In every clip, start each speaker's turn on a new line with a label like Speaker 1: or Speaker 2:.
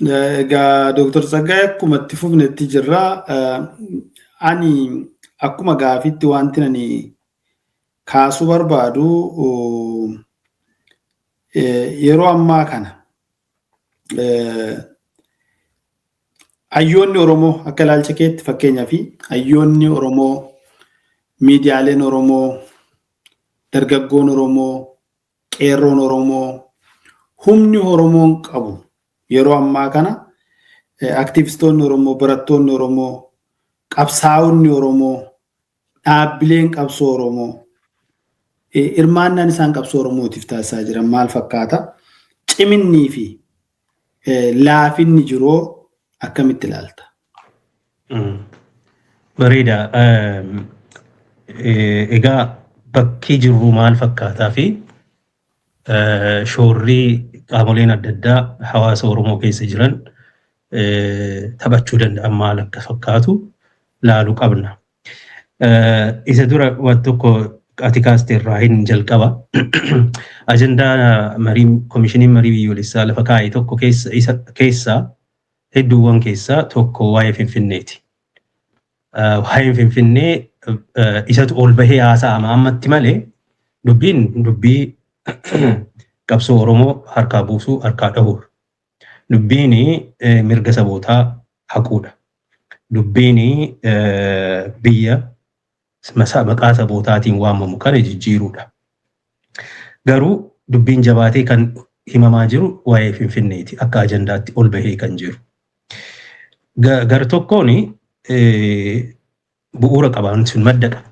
Speaker 1: Egaa Dooktar Tsaggaayee akkuma itti fufnetti jirra. Ani akkuma gaafiitti wanti ani kaasuu barbaadu yeroo ammaa kana hayyoonni Oromoo akka ilaalcha keetti fakkeenyaa fi hayyoonni Oromoo, miidiyaaleen Oromoo, dargaggoon Oromoo, qeerroon Oromoo, humni Oromoon qabu yeroo ammaa kana aktivistoonni Oromoo, barattoonni Oromoo, qabsaa'onni Oromoo, dhaabbileen qabsoo Oromoo hirmaannaan isaan qabsoo Oromootiif taasisaa jiran maal fakkaata? Ciminnii fi laafinni jiroo akkamitti ilaalta?
Speaker 2: Bareeda. Egaa bakki jirru maal fakkaataa fi shoorri qaamoleen adda addaa hawaasa Oromoo keessa jiran taphachuu danda'an maal akka fakkaatu laaluu qabna. Isa dura waan tokko ati kaaste irraa hin jalqaba. Ajandaa marii komishiniin marii biyyoolessaa lafa kaa'e tokko keessa isa keessaa hedduuwwan keessaa tokko waa'ee Finfinneeti. Waa'een Finfinnee isatu ol bahee haasa'ama ammatti malee dubbiin dubbii qabsoo Oromoo harkaa buusuu, harkaa dhahuudha. Dubbiin mirga sabootaa haquudha. Dubbiin biyya maqaa sabootaatiin waamamu kana jijjiiruudha. Garuu dubbiin jabaatee kan himamaa jiru waa'ee Finfinneeti akka ajandaatti ol bahee kan jiru. Gar tokkoon bu'uura qabaan sun madda qaba.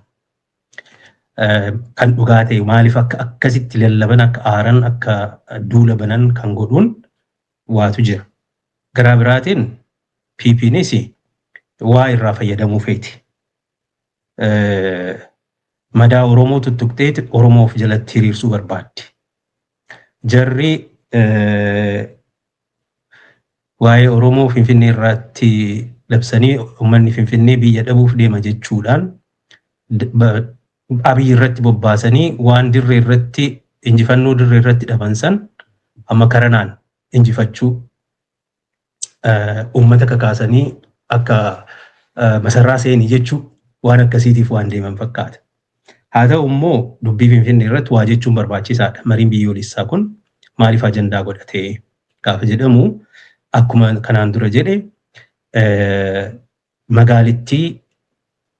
Speaker 2: Kan dhugaa ta'e maaliif akka akkasitti lallaban, akka aaran, akka duula banan kan godhuun waatu jira. Garaa biraatiin PPnis waa irraa fayyadamuu feeti. Madaa Oromoo tuttuqxeeti Oromoof jalatti hiriirsuu barbaaddi. Jarri waa'ee Oromoo Finfinnee irratti labsanii uummanni Finfinnee biyya dhabuuf deema jechuudhaan Abiy irratti bobbaasanii waan dirree irratti injifannoo dirree irratti dhaban san amma karanaan injifachuu uummata kakaasanii akka masarraa seenii jechuu waan akkasiitiif waan deeman fakkaata. Haa ta'u immoo dubbii Finfinnee irratti waa jechuun barbaachisaadha. Mariin biyyoolessaa kun maaliif ajandaa godhatee gaafa jedhamu akkuma kanaan dura jedhe magaalittii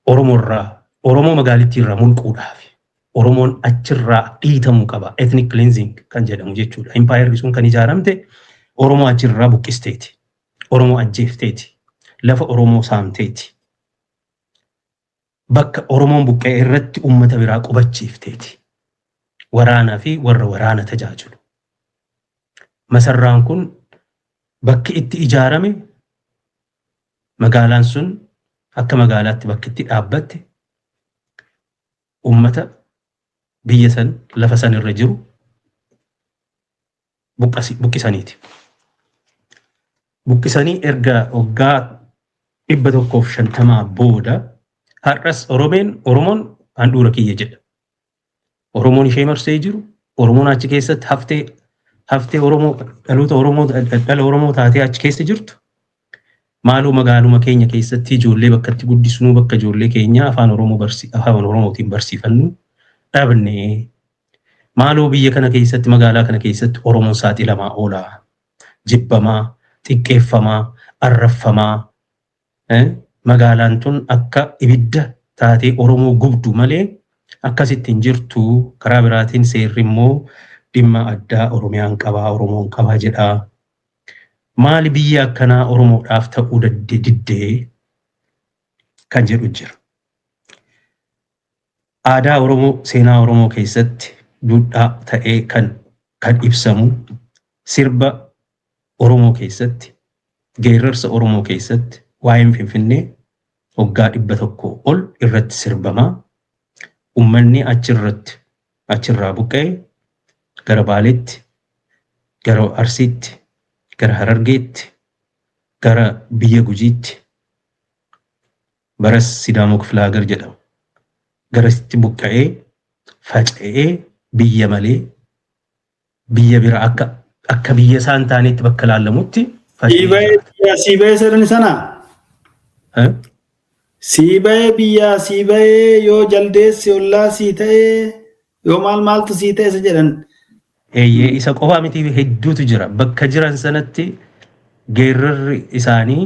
Speaker 2: Oromoorraa Oromoo magaalittii irraa mulquudhaaf Oromoon achirraa dhiitamuu qaba. Ethnic cleansing kan jedhamu jechuudha. Impaayerri sun kan ijaaramte Oromoo achirraa buqqisteeti. Oromoo ajjeefteeti. Lafa Oromoo saamteeti. Bakka Oromoon buqqa'e irratti uummata biraa qubachiifteeti. Waraanaa fi warra waraana tajaajilu. Masarraan kun bakki itti ijaarame, magaalaan sun akka magaalaatti bakki itti dhaabbatte uummata biyya san lafa san irra jiru buqqisaniiti. Buqqisanii erga waggaa 150 booda har'as Oromeen Oromoon handhuura kiyya jedha. Oromoon ishee marsee jiru, Oromoon achi keessatti haftee Oromoo dhaloota Oromoo dhala Oromoo taatee achi keessa jirtu maaloo magaaluma keenya keessatti ijoollee bakka itti guddisnu, bakka ijoollee keenya afaan Oromoo afaan Oromootiin barsiifannu dhabne, maaloo biyya kana keessatti, magaalaa kana keessatti Oromoon saaxilamaa oolaa, jibbamaa, xiqqeeffamaa, arraffamaa, magaalaan tun akka ibidda taatee Oromoo gubdu malee akkasitti hin jirtu. Karaa biraatiin seerri immoo dhimma addaa Oromiyaan qabaa, Oromoon qabaa jedhaa. Maali biyya akkanaa Oromoodhaaf ta'uu diddee kan jedhu jira. Aadaa Oromoo, seenaa Oromoo keessatti duudhaa ta'ee kan ibsamu, sirba Oromoo keessatti Geerarsa Oromoo keessatti waa'een Finfinnee waggaa 100 ol irratti sirbamaa, uummanni achirratti achirraa buqqa'e gara Baaleetti, gara Arsiitti, gara Harargeetti, gara biyya Gujiitti, baras Sidaamoo Kifla Hagar jedhama. Garasitti buqqa'ee faca'ee biyya malee biyya bira akka biyya isaan taanetti bakka laallamutti faca'ee jiraata.
Speaker 1: Sii bahee jedhan sana? Sii bahee biyyaa sii bahee, yoo jaldeessi ollaa sii ta'ee, yoo maal maaltu sii ta'e isa jedhan.
Speaker 2: Eeyyee, isa qofaa miti, hedduutu jira. Bakka jiran sanatti geerarri isaanii,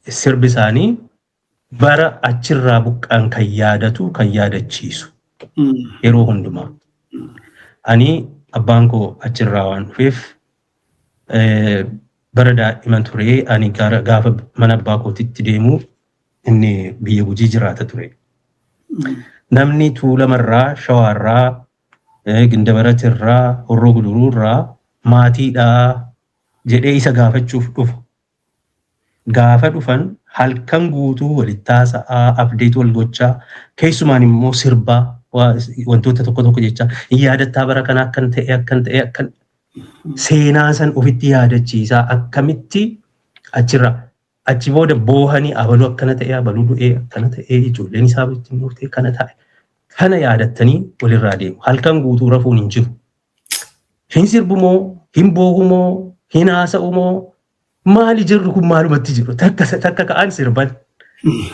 Speaker 2: sirbi isaanii bara achirraa buqqaan kan yaadatu, kan yaadachiisu yeroo hundumaa. Ani abbaan koo achirraa waan dhufeef, bara daa'iman ture ani gaafa mana abbaa kootitti deemu, inni biyya Gujii jiraata ture. Namni Tuulamarraa, Shawaarraa, Gindabaratirraa, Horroo Guduruurraa maatiidhaa jedhee isa gaafachuuf dhufu. Gaafa dhufan halkan guutuu walitti haasa'aa, update wal gochaa, keessumaan immoo sirbaa, wantoota tokko tokko jechaa, hin yaadattaa bara kana akkan ta'e, akkan ta'e, akkan seenaa san ofitti yaadachiisaa, akkamitti achirra achi booda boohanii, abaluu akkana ta'e, abaluu du'ee akkana ta'e, ijoolleen isaa wajjin murtee kana ta'e, kana yaadattanii walirraa deemu. Halkan guutuu rafuun hin jiru. Hin sirbumoo, hin boohumoo, hin haasa'umoo, maali jirru kun, maalumatti jiru? Takka takka ka'an sirban,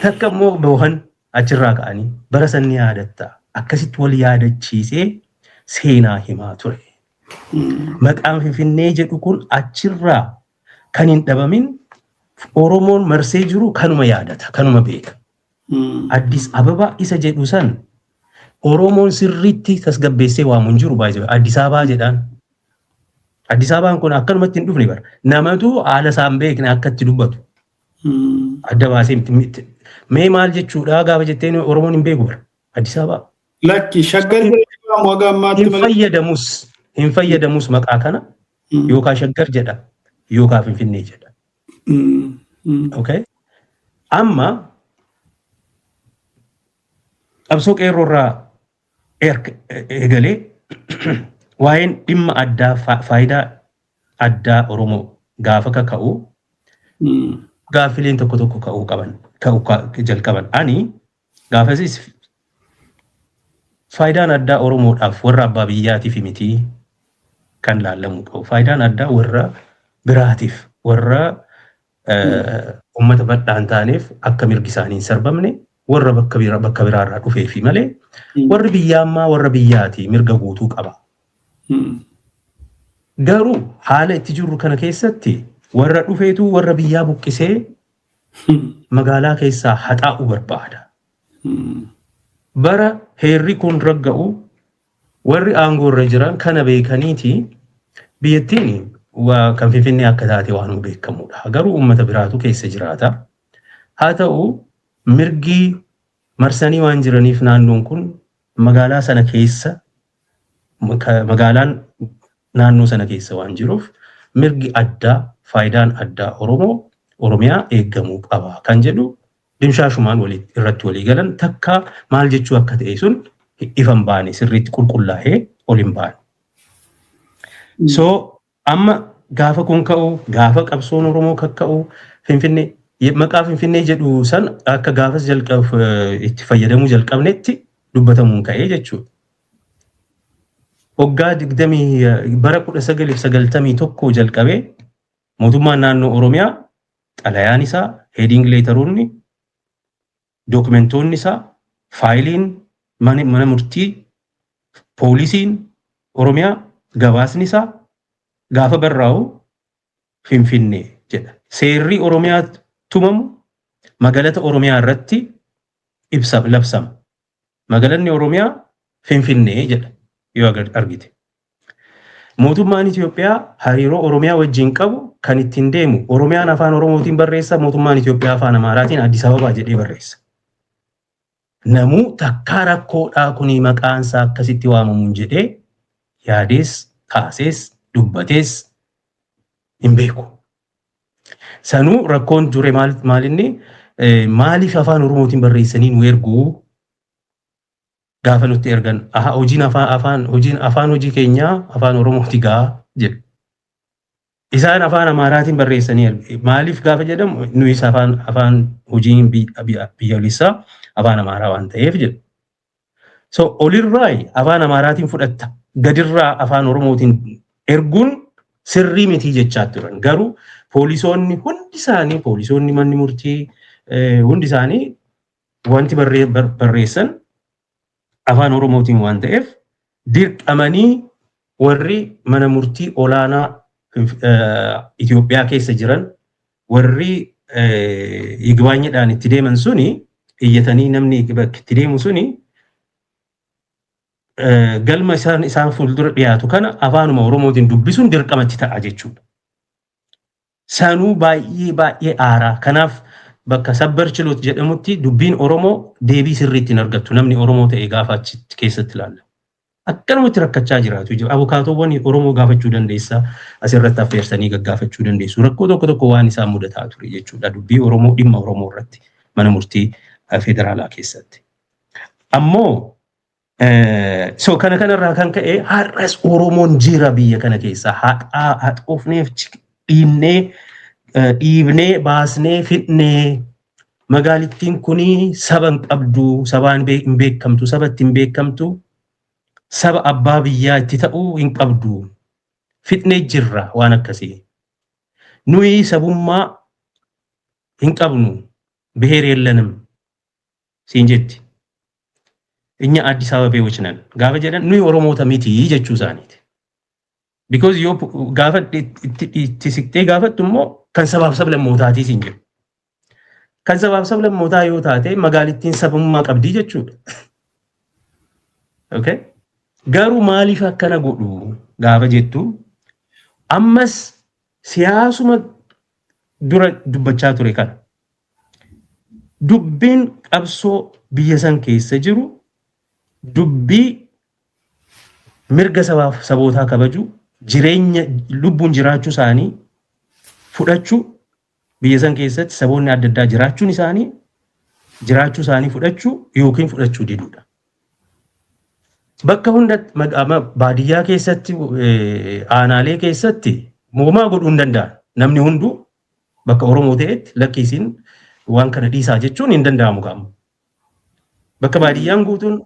Speaker 2: takka immoo boohan, achirraa ka'anii bara san ni yaadatta. Akkasitti wal yaadachiisee seenaa himaa ture. Maqaan Finfinnee jedhu kun achirraa kan hin dhabamin, Oromoon marsee jiru kanuma yaadata, kanuma beeka. Addis Ababa isa jedhu san Oromoon sirriitti tasgabbeessee waamu hin jiru baay'ee. Addis Ababaa jedhaan. Addis Ababaan kun akkanumatti hin dhufne bara. Namatu haala isaan beekne akka itti dubbatu. Adda baasee miti. Mee maal jechuudha gaafa jetteen Oromoon hin beeku bara. Addis Ababaa.
Speaker 1: Lakki, Shaggar jedhama haga ammaatti
Speaker 2: Hin
Speaker 1: malee.
Speaker 2: fayyadamus, hin fayyadamus maqaa kana, yookaan Shaggar jedha yookaan Finfinnee jedha. Okay? Amma qabsoo qeerroo irraa eegalee waa'een dhimma addaa, faayidaa addaa Oromoo gaafa kaka'u, gaaffileen tokko tokko ka'uu qaban, ka'uu jalqaban. Ani gaafasis faayidaan addaa Oromoodhaaf warra abbaa biyyaatiif miti kan laallamuu qabu. Faayidaan addaa warra biraatiif, warra uummata bal'aa hin taaneef, akka mirgi isaanii hin sarbamne, warra bakka biraarraa dhufeefi malee, warri biyyaa ammaa warra biyyaati, mirga guutuu qaba. Garuu haala itti jirru kana keessatti warra dhufeetu warra biyyaa buqqisee magaalaa keessaa haxaa'uu barbaada. Bara heerri kun ragga'u warri aangoo irra jiran kana beekaniiti, biyyattiin waa kan Finfinnee akka taate waan beekamudha. Garuu uummata biraatu keessa jiraata. Haa ta'u, mirgi marsanii waan jiraniif, naannoon kun magaalaa sana keessa, magaalaan naannoo sana keessa waan jiruuf, mirgi addaa, faayidaan addaa Oromoo Oromiyaa eeggamuu qaba kan jedhu dimshaashumaan irratti walii galan. Takka maal jechuu akka ta'e sun ifa hin baane, sirriitti qulqullaa'ee ol hin baane. So amma gaafa kun ka'u, gaafa qabsoon Oromoo kakka'u, Finfinnee, maqaa Finfinnee jedhu san akka gaafas jalqab itti fayyadamuu jalqabnetti dubbatamuun ka'ee jechuudha. Waggaa 20, bara 1991 jalqabee mootummaan naannoo Oromiyaa xalayaan isaa, heading letteroonni, dookumentoonni isaa, faayiliin mana murtii, poolisiin Oromiyaa gabaasni isaa gaafa barraa'u Finfinnee jedha. Seerri Oromiyaa tumamu magaalota Oromiyaa irratti ibsa labsama. Magaalanni Oromiyaa Finfinnee jedha yoo argite. Mootummaan Itoophiyaa hariiroo Oromiyaa wajjin qabu kan ittiin deemu, Oromiyaan afaan Oromootiin barreessa, mootummaan Itoophiyaa afaan Amaaraatiin Addis Ababaa jedhee barreessa. Namuu takkaa rakkoodhaa kuni maqaan isaa akkasitti waamamuun jedhee yaadees, kaasees, dubbatees Hin beeku. Sanuu rakkoon ture maalinni maaliif afaan Oromootiin barreessanii nu erguu gaafa nutti ergan, aha, hojiin afaan afaan hojiin afaan hojii keenyaa afaan Oromooti gaa jedhu. Isaan afaan Amaaraatiin barreessanii ergu. Maaliif gaafa jedhamu, nuyis afaan hojiin biyyoolessaa afaan Amaaraa waan ta'eef jedhu. So olirraa afaan Amaaraatiin fudhatta, gadirraa afaan Oromootiin erguun sirrii mitii jechaa turan. Garuu poolisoonni hundi isaanii, poolisoonni manni murtii hundi isaanii wanti barreessan afaan Oromootiin waan ta'eef, dirqamanii warri mana murtii olaanaa Itoophiyaa keessa jiran, warri yigbaanyiidhaan itti deeman suni, iyyatanii namni bakki itti deemu suni, galma isaan fuuldura dhiyaatu kana afaanuma Oromootiin dubbisuun dirqamatti ta'a jechuudha. Sanuu baay'ee baay'ee aaraa. Kanaaf bakka ሰበር ችሎት jedhamutti dubbiin Oromoo deebii sirriitti hin argattu, namni Oromoo ta'e gaafa achitti keessatti ilaalla. Akkanumatti rakkachaa jiraatu. Abukaatoowwan Oromoo gaafachuu dandeessa. Asirratti affeersanii gaggaafachuu dandeessu. Rakkoo tokko tokko waan isaan mudataa ture jechuudha. Dubbii Oromoo, dhimma Oromoo irratti mana murtii federaalaa keessatti. Ammoo so kana kanarraa kan ka'e har'as Oromoon jira biyya kana keessa, haxaa haxoofneef dhiibnee dhiibnee baasnee fidnee, magaalittiin kuni saba hin qabdu, sabaan hin beekamtu, sabatti hin beekamtu, saba abbaa biyyaa itti ta'uu hin qabdu. Fidnee jirra waan akkasii. Nuyi sabummaa hin qabnu, ብሔር የለንም siin jetti. እኛ አዲስ አበቤዎች ነን gaafa jedhan, nuyi Oromoota miti jechuu isaaniiti. Because yoo gaafa itti siqtee gaafattu immoo kan sabaaf sablammootaati siin jedhu. Kan sabaaf sablammootaa yoo taate, magaalittiin sabummaa qabdii jechuudha. Okay? Garuu maaliif akkana godhu gaafa jettu, ammas siyaasuma dura dubbachaa ture kana. Dubbiin qabsoo biyya san keessa jiru dubbii mirga sabaaf sabootaa kabaju, jireenya lubbuun jiraachuu isaanii fudhachuu, biyya san keessatti saboonni adda addaa jiraachuun isaanii jiraachuu isaanii fudhachuu yookiin fudhachuu diduudha. Bakka hundatti, baadiyyaa keessatti, aanaalee keessatti moomaa godhuu hin danda'an. Namni hunduu bakka Oromoo ta'etti lakkiisiin waan kana dhiisaa jechuun hin danda'amu qaama. Bakka baadiyyaan guutuun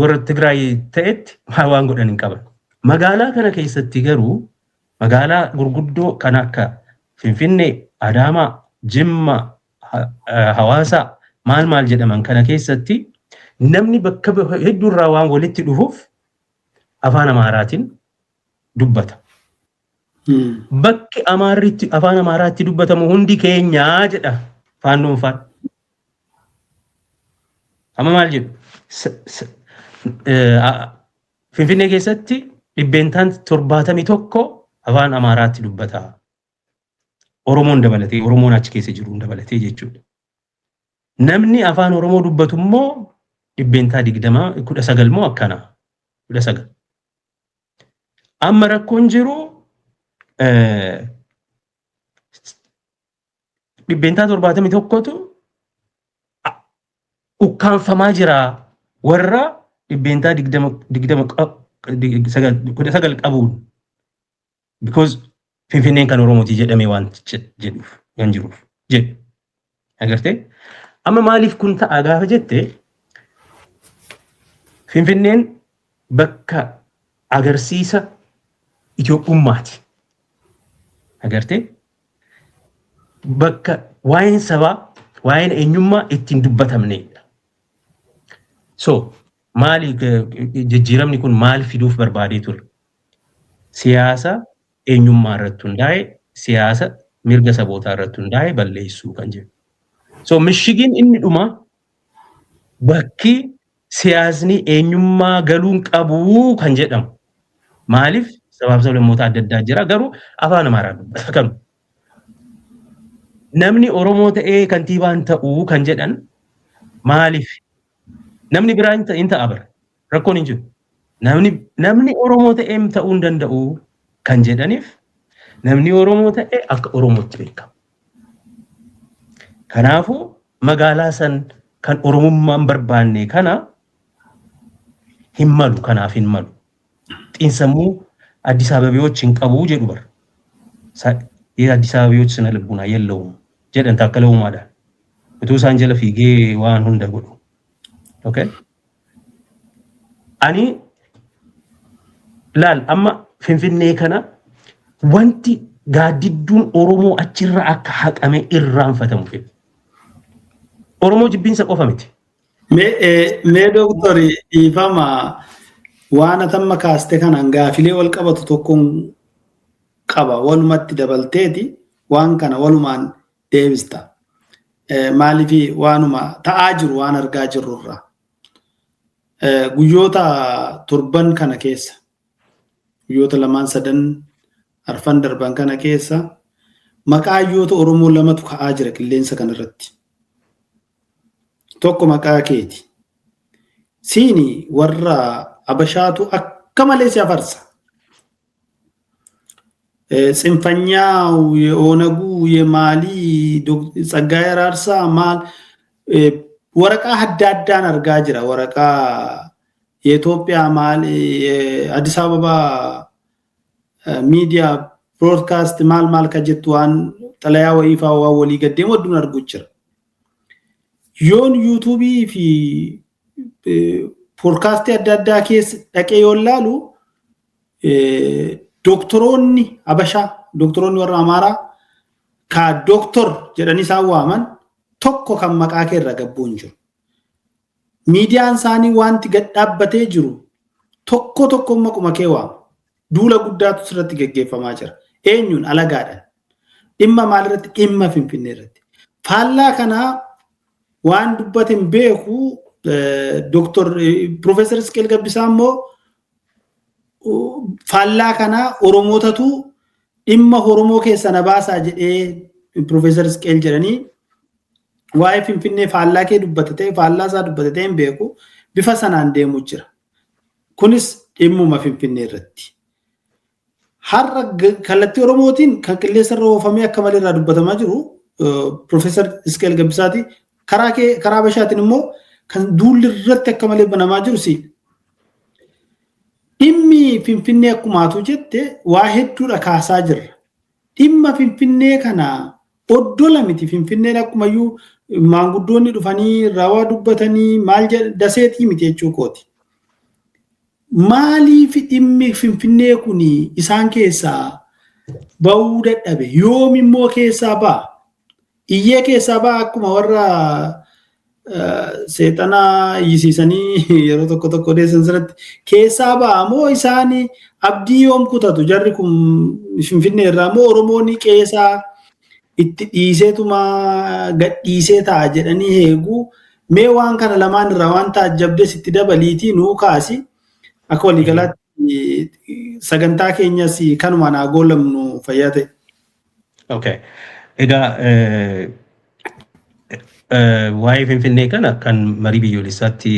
Speaker 2: warra Tigraay ta'etti waan godhan hin qaban. Magaalaa kana keessatti garuu, magaalaa gurguddoo kan akka Finfinnee, Adaamaa, Jimma, Hawaasaa maal maal jedhaman kana keessatti namni bakka hedduurraa waan walitti dhufuuf afaan Amaaraatiin dubbata. Bakki Amaarritti afaan Amaaraatti dubbatamu hundi keenyaa jedha faannoon faan. Amma maal jedhu? Finfinnee keessatti 71% afaan Amaaraatti dubbata. Oromoon dabalatee, Oromoon achi keessa jiru dabalatee jechuudha. Namni afaan Oromoo dubbatu immoo 20, 19 moo akkana, 19. Amma rakkoon jiru 71%tu ukkaanfamaa jira, warra 20, 20, 19 qabuun, because Finfinneen kan Oromooti jedhamee waan jedhuuf kan jiruuf jedhu. Agartee? Amma maaliif kun ta'a gaafa jette, Finfinneen bakka agarsiisa Itoophummaati. Agartee? Bakka waa'een sabaa, waa'een eenyummaa ittiin dubbatamnedha. So maali jijjiiramni kun maal fiduuf barbaadee ture? Siyaasa eenyummaa irratti hundaa'e, siyaasa mirga sabootaa irratti hundaa'e balleessuu kan jedhu. So mishigiin inni dhuma bakki siyaasni eenyummaa galuun qabu kan jedhamu. Maaliif? Sabaaf sablammoota adda addaa jira, garuu afaan Amaaraa dubbata kanu. Namni Oromoo ta'ee kantiibaan ta'uu kan jedhan maaliif? Namni biraa hin ta'a bara. Rakkoon hin jiru. Namni Oromoo ta'ee ta'uu hin danda'u kan jedhaniif Namni Oromoo ta'e akka Oromootti beekama. Kanaafuu magaalaa san kan Oromummaan barbaanne kana hin malu, kanaaf hin malu. Xiinsammuu Addis Ababeeዎች hin qabu jedhu bara. የአዲስ አበቤዎች ስነ ልቡና የለውም jedhan Taakkala Uumaadhaan. Utuu isaan jala fiigee waan hunda godhu. Okay? Ani laal, amma Finfinnee kana wanti gaaddidduun Oromoo achirra akka haqame irraanfatamu fedha. Oromoo jibbiinsa qofa miti.
Speaker 1: Mee dooktori, dhiifama, waan atamma kaaste kanaan gaafilee wal qabatu tokkoon qaba, walumatti dabalteeti waan kana walumaan deebista. Maaliif waanuma ta'aa jiru waan argaa jirrurra. Guyyoota torban kana keessa, guyyoota lamaan sadan arfan darban kana keessa, maqaa hayyoota Oromoo lamatu ka'aa jira qilleensa kanarratti. Tokko maqaa keeti. Siini warra Abashaatu akka malee si afarsa. ጽንፈኛው የኦነጉ የማሊ ጸጋዬ አራርሳ maal waraqaa adda addaan argaa jira. Waraqaa የኢትዮጵያ maal አዲስ አበባ ሚዲያ broadcast maal maal ka jettu waan xalayaa wayiifaa waan walii gaddeemu hedduun argu jira. Yoon YouTubeii fi podcastii adda addaa keessa dhaqee yoon laalu, doktoroonni Abashaa, doktoroonni warra Amaaraa ka doktor jedhanii isaan waaman tokko kan maqaa kee irra gabbuu hin jiru. Miidiyaan isaanii wanti gad dhaabbatee jiru tokko tokko maquma kee waama. Duula guddaatu sirratti geggeeffamaa jira. Eenyuun? Alagaadhaan. Dhimma maalirratti? Dhimma Finfinnee irratti. Faallaa kanaa waan dubbate hin beeku. Dooktor Piroofeesar Isqeel Gabbisaa immoo faallaa kanaa Oromootatu dhimma Oromoo keessa na baasaa jedhee Piroofeesar Isqeel jedhanii waa'ee Finfinnee faallaa kee dubbate ta'e, faallaa isaa dubbate ta'e hin beeku, bifa sanaan deemu jira. Kunis dhimmuma Finfinnee irratti. Har'a kallattii Oromootiin kan qilleensa irra oofamee akka malee irraa dubbatamaa jiru Piroofeesar Isqeel Gabbisaati. Karaa kee, karaa Bashaatiin immoo kan duulli irratti akka malee banamaa jiru si. Dhimmi Finfinnee akkuma atu jette waa hedduudha kaasaa jirra. Dhimma Finfinnee kana oddola miti. Finfinneen akkumayyuu maanguddoonni dhufanii irraa dubbatanii maal daseetii miti jechuu kooti. Maaliif dhimmi Finfinnee kun isaan keessaa bahuu dadhabe? Yoom immoo keessaa ba'a? Iyyee keessaa ba'a akkuma warra seexanaa iyyisiisanii yeroo tokko tokko odeessan sanatti keessaa ba'a moo, isaan abdii yoom kutatu jarri kun Finfinnee irraa, moo Oromoon qeesaa itti dhiiseetuma gadhiisee ta'a jedhanii eegu? Mee waan kana lamaan irraa waan taajjabdes itti dabaliitii nuu kaasi. Akka waliigalaatti sagantaa keenyas kanumaan haa goolabnu, fayyaa ta'e.
Speaker 2: Okay. Egaa waa'ee Finfinnee kana kan marii biyyoolessaatti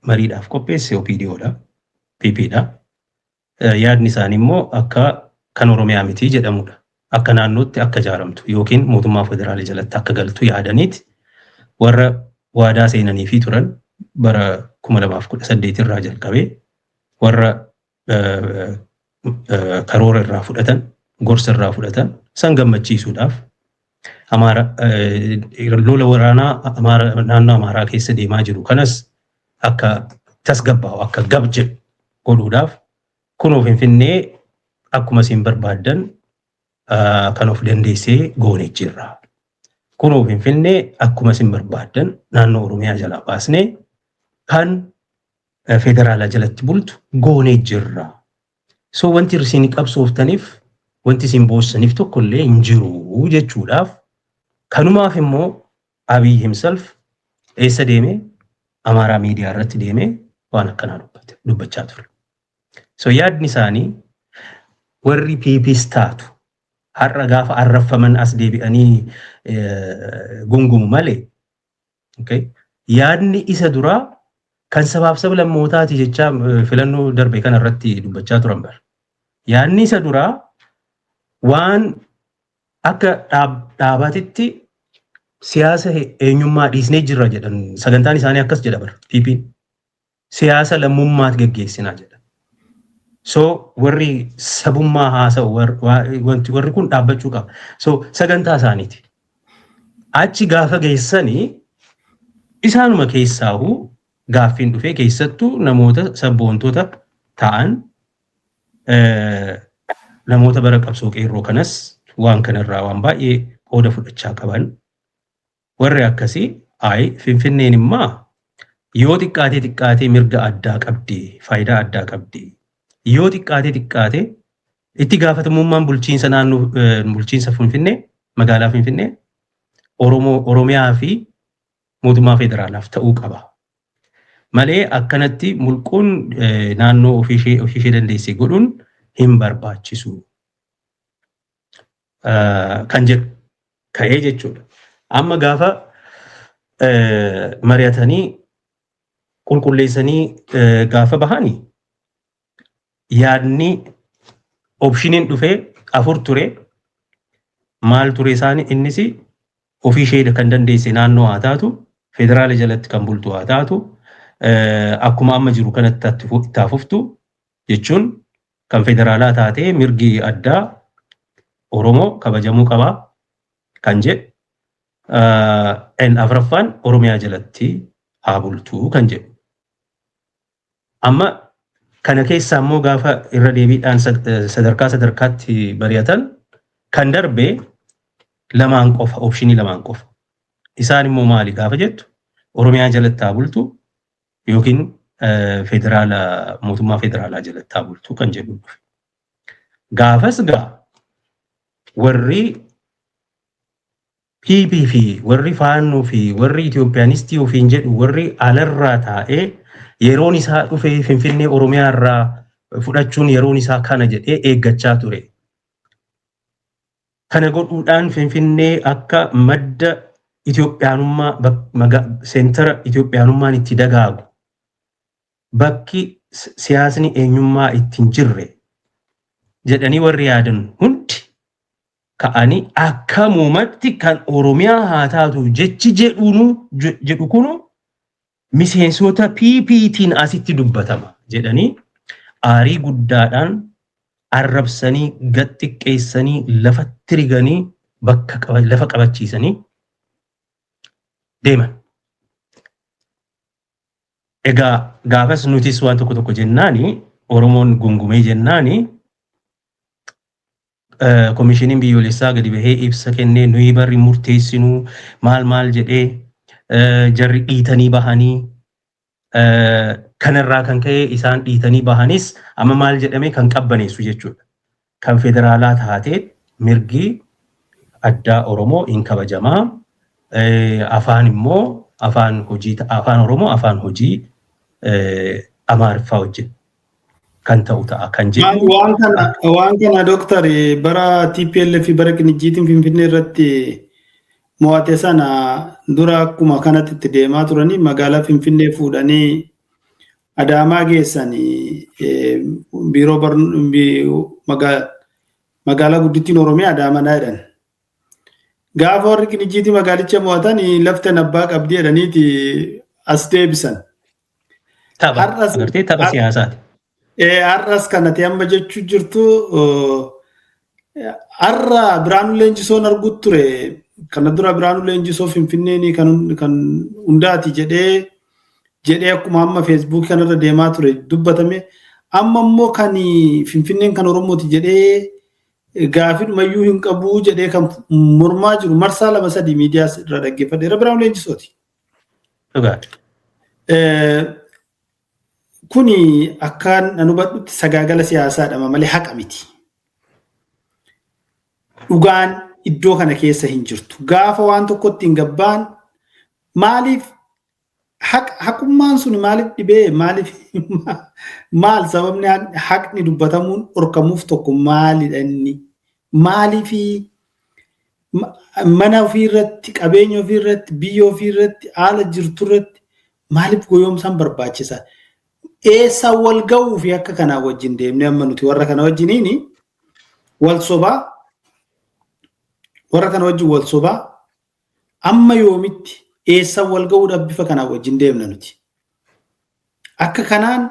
Speaker 2: mariidhaaf qopheesse OPDOdha. PPdha. Yaadni isaanii immoo akka kan Oromiyaa miti jedhamudha. Akka naannootti akka ijaaramtu yookiin mootummaa federaalii jalatti akka galtu yaadaniiti warra waadaa seenanii fi turan bara 2018 irraa jalqabee warra karoora irraa fudhatan, gorsa irraa fudhatan san gammachiisuudhaaf Amaara lola waraanaa Amaara naannoo Amaaraa keessa deemaa jiru kanas akka tasgabbaa'u, akka gab jedhu godhuudhaaf, kunoo Finfinnee akkuma isin barbaaddan kan of dandeessee goonee jirra. Kunoo Finfinnee akkuma isin barbaaddan naannoo Oromiyaa jalaa baasnee kan federaalaa jalatti bultu goonee jirra. So wanti isin qabsooftaniif, wanti isin boossaniif tokkollee hin jiru jechuudhaaf, kanumaaf immoo Abiy himself eessa deemee? Amaaraa miidiyaa irratti deemee waan akkanaa dubbate, dubbachaa ture. So yaadni isaanii warri PPs taatu har'a gaafa arraffaman as deebi'anii gungumu malee, okay, yaadni isa duraa kan sabaaf sablammootaati jechaa filannoo darbe kana irratti dubbachaa turan bara. Yaadni isa duraa Waan akka dhaabaatitti siyaasa eenyummaa dhiisnee jirra jedhan, sagantaan isaanii akkas jedha bara PP'n. Siyaasa lammummaat geggeessinaa jedha. So warri sabummaa haasa'u, wanti warri kun dhaabbachuu qaba. So sagantaa isaaniiti. Achi gaafa geessanii isaanuma keessaahu gaaffiin dhufee, keessattuu namoota sabboontota ta'an, namoota bara qabsoo qeerroo kanas waan kanarraa waan baay'ee qooda fudhachaa qaban, warri akkasii, ayi, Finfinneen immoo yoo xiqqaatee xiqqaatee mirga addaa qabdi, faayidaa addaa qabdi. Yoo xiqqaatee xiqqaatee itti gaafatamummaan bulchiinsa naannoo, bulchiinsa Finfinnee, magaalaa Finfinnee, Oromoo, Oromiyaa fi mootummaa federaalaaf ta'uu qaba. Malee akkanatti mulquun, naannoo ofiishee dandeessee godhuun hin barbaachisu. Kan jedhu ka'ee jechuudha. Amma gaafa mari'atanii qulqulleessanii gaafa bahanii, yaadni optioniin dhufee afur ture. Maal ture isaanii? Innis ofii ishee kan dandeesse naannoo haa taatu, federaala jalatti kan bultu haa taatu, akkuma amma jiru kanatti itti hafuftu jechuun kan federaalaa taatee mirgi addaa Oromoo kabajamuu qabaa kan jedhu, afuraffaan Oromiyaa jalatti haa bultu kan jedhu. Amma kana keessaa immoo gaafa irra deebiidhaan sadarkaa sadarkaatti bari'atan, kan darbe lamaan qofa, optionii lamaan qofa. Isaan immoo maali gaafa jettu, Oromiyaa jalatti haa bultu yookiin federaala, mootummaa federaalaa jalatti haa bultu kan jedhu dhufe. Gaafas gaa warri PP fi warri Faannoo fi warri Itoophiyaanistii ofiin jedhu, warri alarraa taa'ee yeroon isaa dhufee Finfinnee Oromiyaa irraa fudhachuun yeroon isaa kana jedhee eeggachaa ture. Kana godhuudhaan Finfinnee akka madda Itoophiyaanummaa, centera Itoophiyaanummaan itti dagaagu, bakki siyaasni eenyummaa ittiin jirre jedhanii warri yaadan hundi ka'anii, akkamumatti kan Oromiyaa haa taatu jechi jedhunu jedhu kunu miseensota PPtiin asitti dubbatama jedhanii aarii guddaadhaan arrabsanii, gad xiqqeessanii, lafatti riganii, bakka lafa qabachiisanii deeman. Egaa gaafas nutis waan tokko tokko jennaani, Oromoon gungumee jennaani, koomishiniin biyyoolessaa gadi bahee ibsa kennee, nuyi barri murteessinuu maal maal jedhee, jarri dhiitanii bahanii, kanarraa kan ka'e isaan dhiitanii bahanis amma maal jedhame kan qabbaneessu jechuudha. Kan federaalaa taatee mirgi addaa Oromoo hin kabajamaa. Afaan immoo afaan hojii, afaan Oromoo afaan hojii Amaariffaa wajjin kan ta'u ta'a kan jedhu.
Speaker 1: Waan kana dooktar, bara TPLF bara Qinijjiitiin Finfinnee irratti mo'ate sana dura akkuma kanatti itti deemaa turanii magaalaa Finfinnee fuudhanii Adaamaa geessanii, biiroo magaalaa guddittiin Oromiyaa Adaamadhaa jedhan. Gaafa warri Qinijjiitii magaalicha mo'atan, laftan abbaa qabdii jedhaniiti as deebisan.
Speaker 2: Tapha agartee, tapha siyaasaati.
Speaker 1: Har'as kanatti amma jechuu jirtu, har'a Biraanuu Leenjisoon arguutu ture. Kana dura Biraanuu Leenjisoo Finfinneen kan hundaati jedhee jedhee akkuma amma Feesbuukii kanarra deemaa ture dubbatame. Amma immoo kan Finfinneen kan Oromooti jedhee gaafidhumayyuu hin qabu jedhee kan mormaa jiru, marsaa lama sadii miidiyaa irra dhaggeeffadheera, Biraanuu Leenjisooti.
Speaker 2: Dhugaadha.
Speaker 1: Kuni akkaan an hubadhutti sagaagala siyaasaadha malee haqa miti. Dhugaan iddoo kana keessa hin jirtu. Gaafa waan tokkotti hin gabbaan, maaliif haqummaan sun maaliif dhibee, maaliif, maal sababni haqni dubbatamuun dhorkamuuf tokko maalidha inni? Maaliifi mana ofii irratti, qabeenya ofii irratti, biyya ofii irratti, haala jirtu irratti maaliif goyoomsaan barbaachisa? Eessaan wal ga'uu fi akka kanaa wajjin deemnee amma nuti warra kana wajjiniini wal sobaa Warra kana wajjin wal sobaa amma yoomitti eessan wal ga'uudhaaf bifa kanaan wajjin deemna nuti? Akka kanaan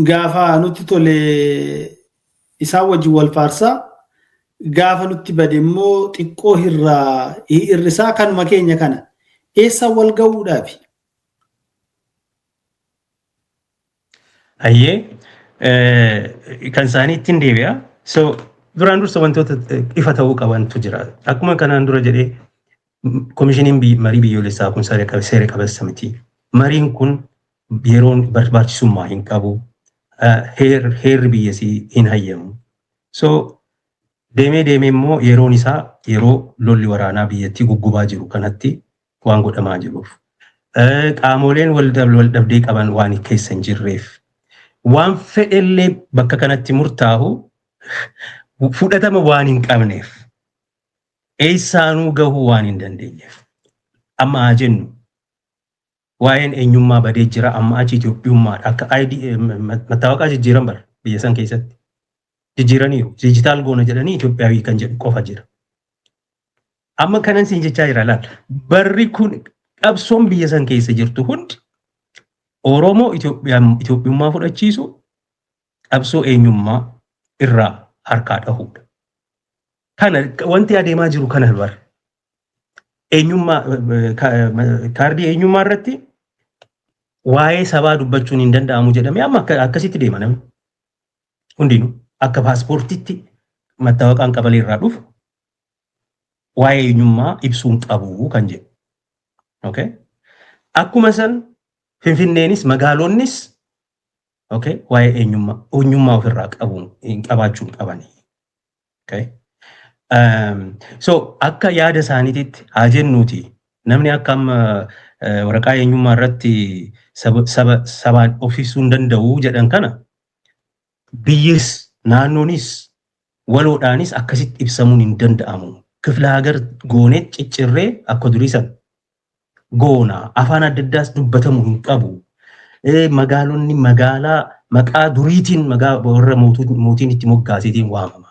Speaker 1: gaafa nutti tole isaan wajjin wal faarsaa, gaafa nutti bade immoo xiqqoo hirraa hirrisaa kanuma keenya kana eessan wal ga'uudhaafi?
Speaker 2: Hayyee, kan isaanii ittiin deebi'a. So duraan dursa wantoota ifa ta'uu qabantu jira. Akkuma kanaan dura jedhee, komishiniin marii biyyoolessaa kun seera qabeessa miti. Mariin kun yeroon barbaachisummaa hin qabu. Heerri biyyasii hin hayyamu. So deemee deemee immoo yeroon isaa yeroo lolli waraanaa biyyattii guggubaa jiru kanatti waan godhamaa jiruuf, qaamoleen wal dhabdee qaban waan keessa hin jirreef, waan fedhellee bakka kanatti murtaa'u fudhatama waan hin qabneef, eessaanuu gahuu waan hin dandeenyeef. Amma haa jennu, waa'een eenyummaa badee jira, amma achi Itoophiyummaadha. Akka ID mattaawaqaa jijjiiran bara biyya san keessatti jijjiiraniiru. Digital goona jedhanii Itoophiyaawii kan jedhu qofa jira. Amma kanan siin jechaa jira, laal. Barri kun qabsoon biyya san keessa jirtu hundi Oromoo Itoophiyummaa fudhachiisu, qabsoo eenyummaa irraa harkaa dhahuudha. Kana wanti adeemaa jiru kana bara. Eenyummaa, kaardii eenyummaa irratti waa'ee sabaa dubbachuun hin danda'amu jedhamee amma akkasitti deema namni. Hundinuu akka paaspoortiitti mattaawaqaan qabalee irraa dhufu waa'ee eenyummaa ibsuu hin qabu kan jedhu. Okay? Akkuma san Finfinneenis magaalonnis, okay, waa'ee eenyummaa ofirraa qabu hin qabaachuu hin qabani. Okay? So akka yaada isaaniititti haa jennuuti, namni akka amma waraqaa eenyummaa irratti saba sabaan of ibsuu hin danda'u jedhan kana, biyyis naannoonis waloodhaanis akkasitti ibsamuun hin danda'amu. Kifla hagar goonee ciccirree akka durii san goona. Afaan adda addaas dubbatamuu hin qabu. Magaalonni magaalaa maqaa duriitiin, maqaa warra mootiin itti moggaaseetiin waamama.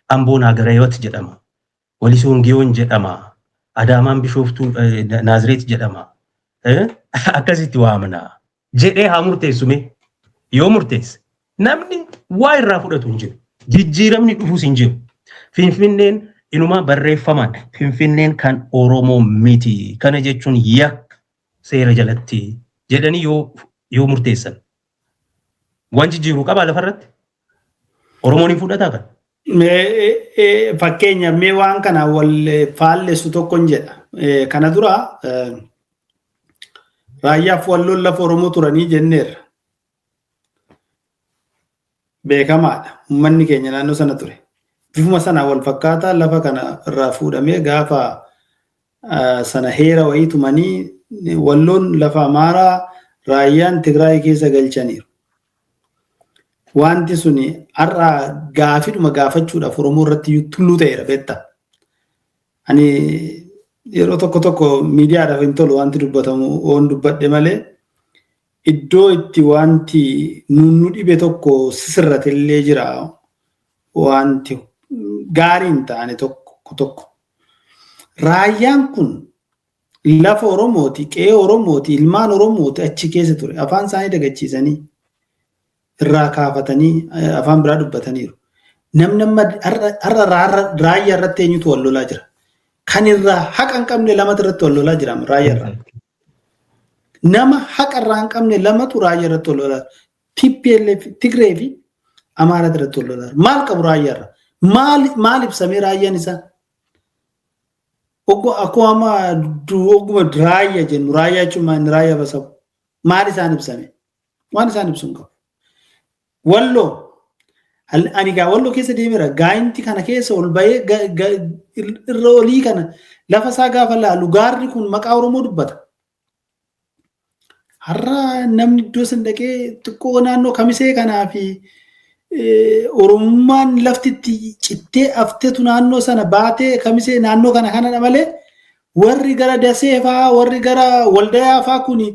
Speaker 2: Amboon Hagarayoot jedhama. Walisoon Giyoon jedhama. Adaamaan Bishooftuu Naazireet jedhama. Akkasitti waamna jedhee haa murteessume. Yoo murteesse namni waa irraa fudhatu hin jiru. Jijjiiramni dhufus hin jiru. Finfinneen inumaa barreeffamaan Finfinneen kan Oromoo miti. Kana jechuun yakka seera jalatti jedhanii yoo murteessan, waan jijjiiruu qabaa lafarratti? Oromoon hin fudhataa kan?
Speaker 1: Fakkeenya mee waan kana wal faallessu tokkon jedha. Kana dura raayyaaf walloon lafa Oromoo turanii jenneerra. Beekamaadha. Uummanni keenya naannoo sana ture. Bifuma sana wal fakkaataa lafa kana irraa fuudhamee gaafa sana heera wayii tumanii walloon lafa Amaaraa, raayyaan Tigraay keessa galchaniiru. Wanti suni har'a gaafidhuma gaafachuudhaaf Oromoo irratti tulluu ta'eera, beektaa. Ani yeroo tokko tokko miidiyaadhaaf hin tolu wanti dubbatamu oon dubbadhe malee, iddoo itti wanti nu dhibe tokko sisirrate illee jira, wanti gaarii hin taane tokko tokko. Raayyaan kun lafa Oromooti, qe'ee Oromooti, ilmaan Oromooti achi keessa ture. Afaan isaanii dagachiisanii irraa kaafatanii afaan biraa dubbataniiru. Namni amma har'a raayyaa irratti eenyutu wal lolaa jira? Kan irraa haqa hin qabne lamatu irratti wal lolaa jira raayyaa irraa. Nama haqa irraa hin qabne lamatu raayyaa irratti wal lolaa jira. TPLF, Tigree fi Amaaraa irratti wal lolaa jira. Maal qabu raayyaa irraa? Maal maal ibsamee raayyaan isaa? Oggo akkuma amma ogguma raayyaa jennu, raayyaa jechuun maal? Raayyaa basabu. Maal isaan ibsame? Waan isaan ibsu hin qabu. Walloo, ani gaa walloo keessa deemeera. Gaayinti kana keessa ol bahee irra olii kana lafa isaa gaafa laalu gaarri kun maqaa Oromoo dubbata. Har'a namni iddoo san dhaqee xiqqoo naannoo Kamisee kanaa fi Oromummaan lafti itti cittee haftetu naannoo sana baatee Kamisee naannoo kana kanadha malee, warri gara Dasee faa, warri gara Waldayaa faa kuni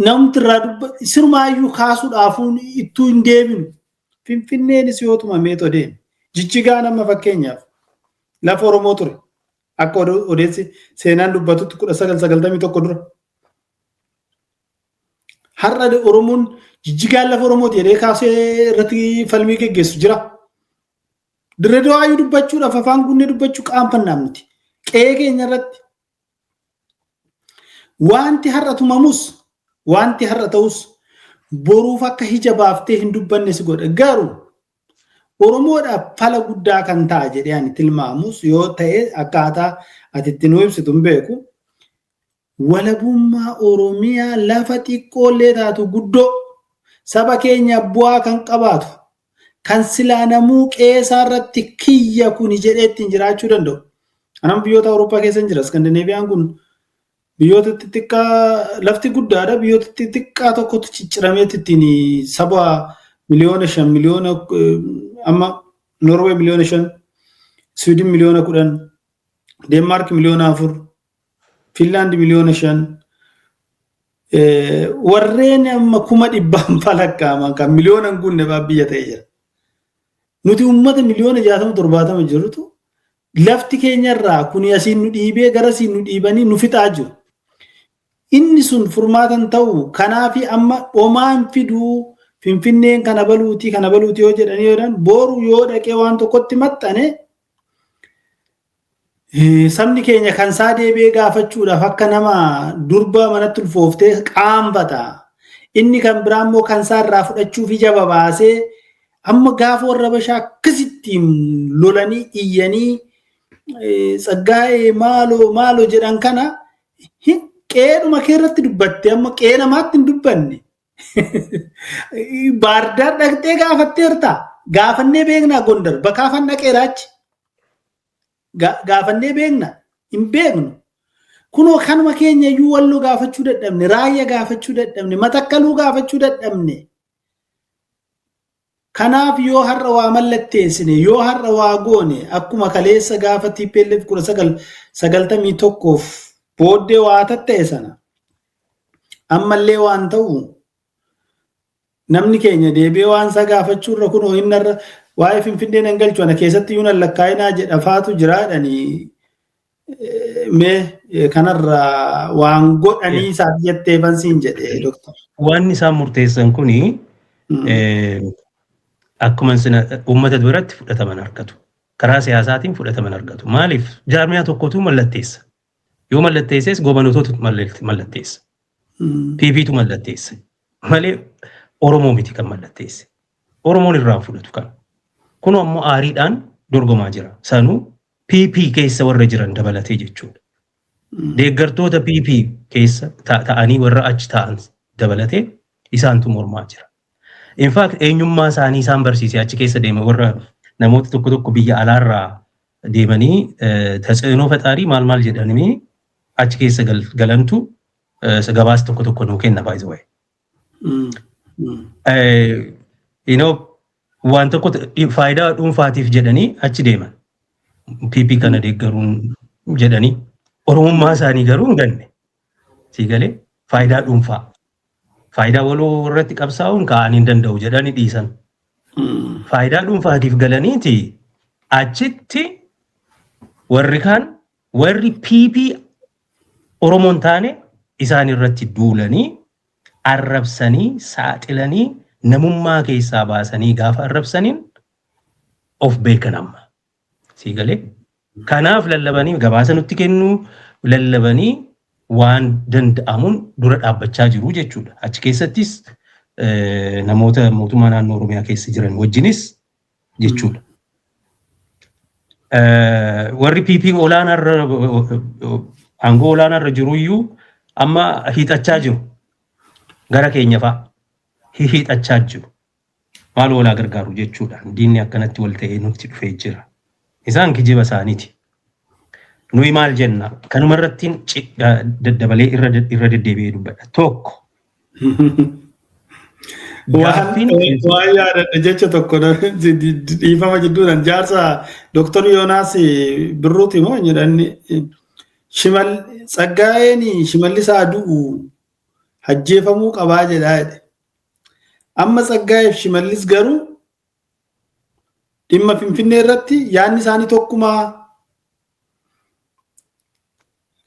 Speaker 1: namti irraa dubba sirmaayyuu kaasuudhaafuu ittuu hin deebinu. Finfinneenis yoo tumameetoo deeme. Jijjigaan amma fakkeenyaaf Lafa Oromoo ture. Akka odeessi seenaan dubbatutti 1991 dura. Har'a Oromoon Jijjigaan lafa Oromooti jedhee kaasee irratti falmii geggeessu jira. Dirree Dawaayyuu dubbachuudhaaf afaan guunnee dubbachuu qaanfannaa miti. Qe'ee keenya irratti. Wanti har'a tumamus, wanti har'a ta'us, boruuf akka hija baaftee hin dubbanne si godha. Garuu Oromoodhaaf fala guddaa kan ta'a jedhee ani tilmaamus yoo ta'e, akkaataa ati itti nu ibsitu hin beeku. Walabummaa Oromiyaa, lafa xiqqoollee taatu guddoo, saba keenya bu'aa kan qabaatu, kan silaa namuu qeesaa irratti kiyya kuni jedhee ittiin jiraachuu danda'u. Anam biyyoota Awurooppaa keessa hin jira. Iskandinaaviyaan kun biyyoota xixiqqaa, lafti guddaadha. Biyyoota xixiqqaa tokkotu ciccirameet ittiin saba 5 miliyoona, miliyoona, amma Norwee 5 miliyoona, Siwiidin 10 miliyoona, Deenmaark 4 miliyoona, Finlaand 5 miliyoona. Warreen amma kuma dhibbaan falakkaaman kan miliyoona hin guunne fa'aa biyya ta'e jira. Nuti uummata 60 miliyoona 70 jirutu lafti keenyarraa kuni asiin nu dhiibee garasiin nu dhiibanii nu fixaa jiru. Inni sun furmaatan ta'u kanaafi amma omaan fiduu Finfinneen kana baluutii kana baluutii yoo jedhanii jedhan, boru yoo dhaqee waan tokkotti maxxane, sabni keenya kan isaa deebi'ee gaafachuudhaaf akka nama durba manatti ulfooftee qaanfata. Inni kan biraa immoo kan isaa irraa fudhachuuf ija babaasee, amma gaafa warra Habashaa akkasittiin lolanii iyyanii "Tsaggaa'ee maaloo maaloo" jedhan kana, qe'eedhuma kee irratti dubbatte, amma qe'ee namaatti hin dubbanne. Baardaar dhaqxee gaafatteerta. Gaafannee beeknaa? Gondar bakaafan dhaqeera achi. Gaafannee beekna? Hin beeknu. Kunoo kanuma keenya iyyuu Walloo gaafachuu dadhabne, Raayya gaafachuu dadhabne, Matakkaluu gaafachuu dadhabne. Kanaaf yoo har'a waa mallatteessine, yoo har'a waa goone, akkuma kaleessa gaafa TPLF 1991f booddee waa tatta'e sana ammallee waan ta'u, namni keenya deebi'ee waan isaa gaafachuu irra kunoo inni irra waa'ee Finfinnee nan galchu, ana keessatti iyyuu nan lakkaa'inaa jedha faatu jiraadhanii. Mee kanarra waan godhanii isaaf jettee fansiin jedhe, doktor.
Speaker 2: Waan isaan murteessan kuni akkuma uummata biratti fudhataman argatu. Karaa siyaasaatiin fudhataman argatu. Maaliif? Jaarmiyaa tokkotu mallatteessa. Yoo mallatteesses gobanotootu mallatteessa. PPtu mallatteessa. Malee Oromoo miti kan mallatteesse. Oromoon irraa fudhatu kana. Kun ammoo aariidhaan dorgomaa jira. Sanuu PP keessa warra jiran dabalatee jechuudha. Deeggartoota PP keessa ta'anii warra achi ta'an dabalatee isaantu mormaa jira. In fact, eenyummaa isaanii isaan barsiise achi keessa deema warra namoota tokko tokko biyya alaarraa deemanii ተጽዕኖ ፈጣሪ maal maal jedhanii achi keessa galantu gabaasa tokko tokko nuu kenna, by the way. Waan tokko faayidaa dhuunfaatiif jedhanii achi deeman. PP kana deeggaruun jedhanii Oromummaa isaanii garuu hin ganne. Sii galee? Faayidaa dhuunfaa. Faayidaa waloo irratti qabsaa'uun ka'anii hin danda'u jedhanii dhiisan. Faayidaa dhuunfaatiif galaniiti achitti warri kaan, warri PP Oromoon taane, isaan irratti duulanii arrabsanii, saaxilanii, namummaa keessaa baasanii gaafa arrabsaniin of beekan amma. Sii galee? Kanaaf lallabanii gabaasa nutti kennuu, lallabanii waan danda'amuun dura dhaabbachaa jiru jechuudha. Achi keessattis namoota mootummaa naannoo Oromiyaa keessa jiran wajjinis jechuudha. Warri PP olaanaarra, aangoo olaanaarra jiruyyuu amma hiixachaa jiru. Gara keenya fa'a hiixachaa jiru. Maal walaa gargaaru jechuudha. Diinni akkanatti wal ta'ee nutti dhufee jira. Isaan kijiba isaaniiti. Nuyi maal jenna? Kanuma irratti daddabalee irra deddeebi'ee dubbadha. Tokko.
Speaker 1: Waan yaadadhe jecha tokko, dhiifama jidduudhaan, jaarsa Dooktar Yoonaas Birruuti moo jedhanni, Shimal Tsaggaa'een Shimallisaa du'u ajjeefamuu qabaa jedhaa jedhe. Amma Tsaggaa'eef Shimallis garuu dhimma Finfinnee irratti yaadni isaanii tokkumaa.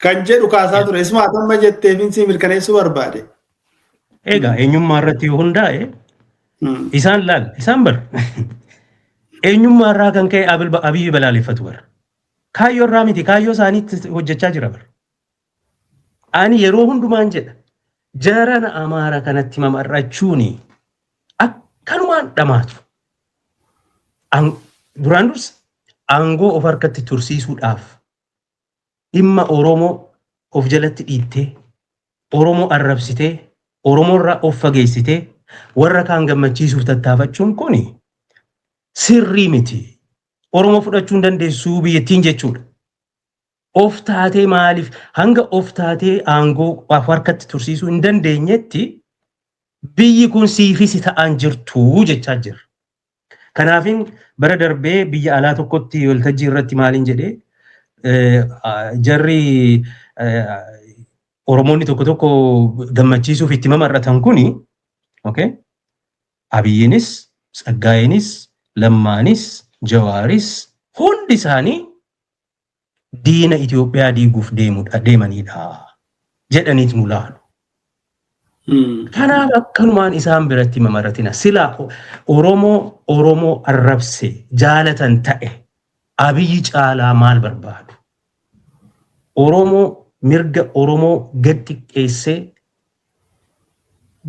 Speaker 1: Kan jedhu kaasaa ture. Isuma amma jetteefin si mirkaneessuu barbaade.
Speaker 2: Egaa eenyummaa irratti yoo hundaa'e, isaan laal, isaan bar eenyummaa irraa kan ka'e Abiyyi balaaleffatu bara. Kaayyoo irraa miti, kaayyoo isaaniitti hojjechaa jira bara. Ani yeroo hundumaan jedha, jarana Amaara kanatti mamarrachuuni akkanumaan dhamaatu. Duraan dursa aangoo of harkatti tursiisuudhaaf dhimma Oromoo of jalatti dhiittee, Oromoo arrabsitee, Oromoo irraa of fageessitee warra kaan gammachiisuuf tattaafachuun kuni sirrii miti. Oromoo fudhachuu hin dandeessuu biyyattiin jechuudha. Of taatee maaliif hanga of taatee aangoo of harkatti tursiisuu hin dandeenyetti biyyi kun siifis ta'an jirtu jechaa jirra. Kanaafin bara darbee biyya alaa tokkotti waltajjii irratti maaliin jedhee, jarri Oromoonni tokko tokko gammachiisuuf itti mamarratan kuni, okay, Abiyyiinis, Tsaggaayeenis, Lammaanis, Jawaaris hundi isaanii diina Itoophiyaa diiguuf deemanidha jedhaniit nu laalu. Kanaaf akkanumaan isaan biratti mamaratina. Sila Oromoo Oromoo arrabse jaalatan ta'e, Abiyyi caalaa maal barbaadu? Oromoo mirga Oromoo gad xiqqeessee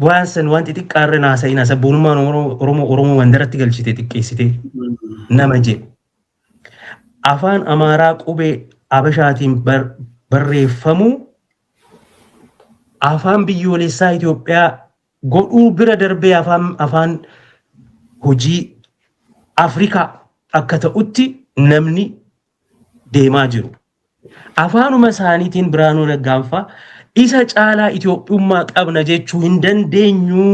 Speaker 2: waan san waan xixiqqaarra naasa'ina, sabboonummaan Oromoo Oromoo mandaratti galchite xiqqeessitee nama jedhu. Afaan Amaaraa qubee Abashaatiin barreeffamuu afaan biyyoolessaa Itoophiyaa godhuu bira darbee afaan hojii Afrikaa akka ta'utti namni deemaa jiru. Afaanuma isaaniitiin Biraanuu Naggaanfaa isa caalaa Itoophiyummaa qabna jechuu hin dandeenyu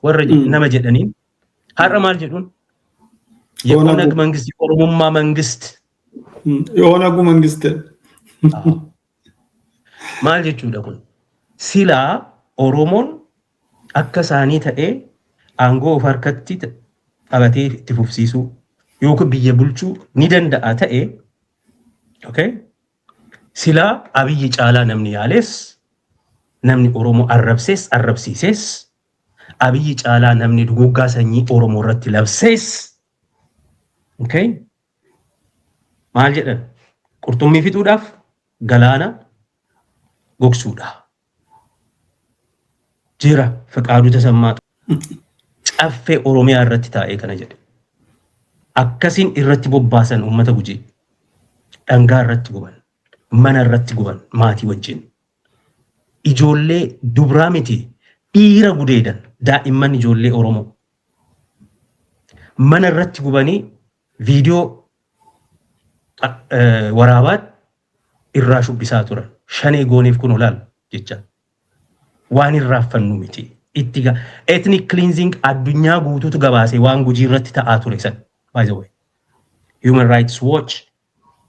Speaker 2: warra nama jedhaniin har'a maal jedhuun? የኦነግ መንግስት፣ የኦሮሞማ መንግስት።
Speaker 1: የኦነጉ መንግስት።
Speaker 2: Maal jechuudha kun? Silaa Oromoon akka isaanii ta'ee aangoo of harkatti qabatee itti fufsiisuu yookiin biyya bulchuu ni danda'a ta'e, okay? Silaa Abiyyi caalaa namni yaales, namni Oromoo arrabsees arrabsiisees, Abiyyi caalaa namni duguggaa sanyii Oromoo irratti labsees, okay? Maal jedhan? Qurxummii fixuudhaaf galaana gogsuudha. Jira Fiqaaduu Tasammaa Caffee Oromiyaa irratti taa'ee kana jedhe. Akkasiin irratti bobbaasan uummata Gujii. Dhangaa irratti guban, mana irratti guban maatii wajjin. Ijoollee dubraa miti, dhiira gudeedan, daa'imman ijoollee Oromoo. Mana irratti gubanii viidiyoo waraabaat irraa shubbisaa turan. Shanee gooneef kun olaal jecha. Waan irraaffannu miti. Itti ethnic cleansing addunyaa guutuutu gabaase waan Gujii irratti ta'aa ture san. By the way. Human Rights Watch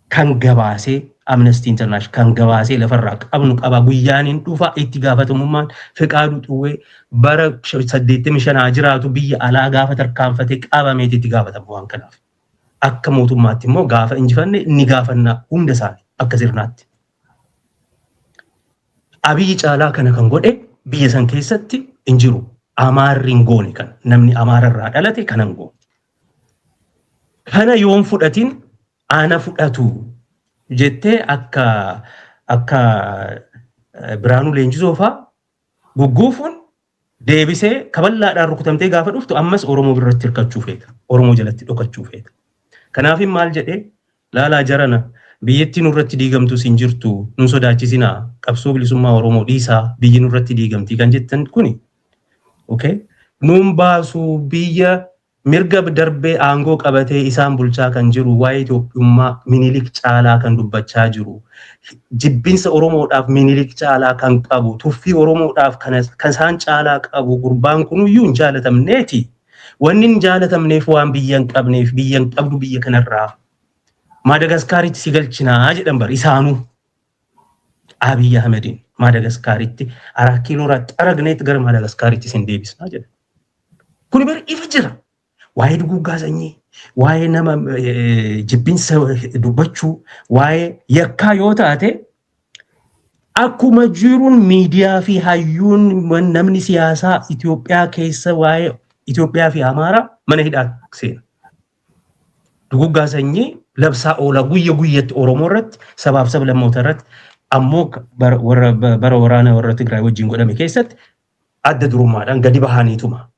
Speaker 2: kan gabaasee, Amnesty International kan gabaasee lafarraa qabnu qaba. Guyyaan hin dhufa itti gaafatamummaan Fiqaaduu Xuwwee bara 85 jiraatu biyya alaa gaafa tarkaanfatee qabameeti itti gaafatama waan kanaaf. Akka mootummaatti immoo gaafa injifanne ni gaafanna hunda isaanii akka sirnaatti. Abiyyi caalaa kana kan godhe biyya san keessatti hin jiru. Amaarri hin goone kana. Namni Amaararraa dhalate kana hin goone. Kana yoon fudhatin ana fudhatu jettee akka Biraanuu Leenjisoo fa'aa gugguufuun deebisee kaballaadhaan rukutamtee gaafa dhuftu ammas Oromoo biratti hirkachuu feeta. Oromoo jalatti dhokachuu feeta. Kanaafin maal jedhee, laalaa jarana, biyyattii nurratti diigamtus hin jirtu, nun sodaachisinaa, qabsoo bilisummaa Oromoo dhiisaa, biyyi nurratti diigamtii kan jettan kuni, okay, nuun baasuu. Biyya mirga darbee aangoo qabatee isaan bulchaa kan jiru, waa'ee Itoophiyummaa Minilik caalaa kan dubbachaa jiru, jibbinsa Oromoodhaaf Minilik caalaa kan qabu, tuffii Oromoodhaaf kan isaan caalaa qabu, gurbaan kunuyyuu hin jaalatamneeti. Wanni hin jaalatamneef waan biyya hin qabneef, biyya hin qabdu, biyya kanarraa Maadagaskaaritti si galchinaa jedhan bar isaanuu. Abiyyi Ahmediin Maadagaskaaritti 4 kiiloo irraa xaragneetti gara Maadagaskaaritti isin deebisnaa jedhan. Kuni bari ifa jira. Waa'ee duguuggaa sanyii, waa'ee nama jibbinsa dubbachuu, waa'ee yakkaa yoo taate Akkuma jiruun miidiyaa fi hayyuun namni siyaasaa Itoophiyaa keessa waa'ee Itoophiyaa fi Amaaraa mana hidhaa seena. Duguggaa sanyii labsaa oola guyya guyyatti Oromoo irratti, sabaaf sablammoota irratti, ammoo bara waraana warra Tigraay wajjin godhame keessatti adda durummaadhaan gadi bahaniituma.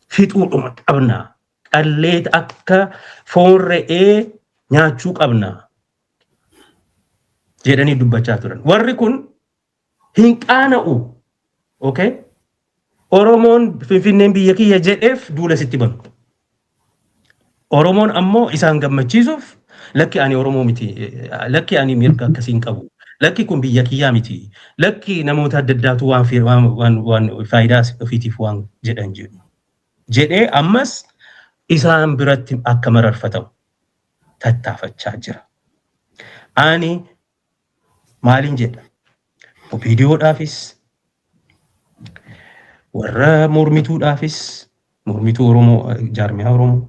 Speaker 2: Fixuudhuma qabna. Qalleet akka foon re'ee nyaachuu qabna jedhanii dubbachaa turan. Warri kun hin qaana'u. Okay? Oromoon Finfinneen biyya kiyya jedheef duula sitti banu. Oromoon ammoo isaan gammachiisuuf, "Lakki, ani Oromoo miti, lakki, ani mirga akkasii hin qabu, lakki, kun biyya kiyyaa miti, lakki, namoota adda addaatu waan faayidaa ofiitiif waan jedhan jedhu," jedhee ammas isaan biratti akka mararfatamu tattaafachaa jira. Ani maaliin jedha? OPDOdhaafis, warra mormituudhaafis, mormituu Oromoo, jaarmiyaa Oromoo,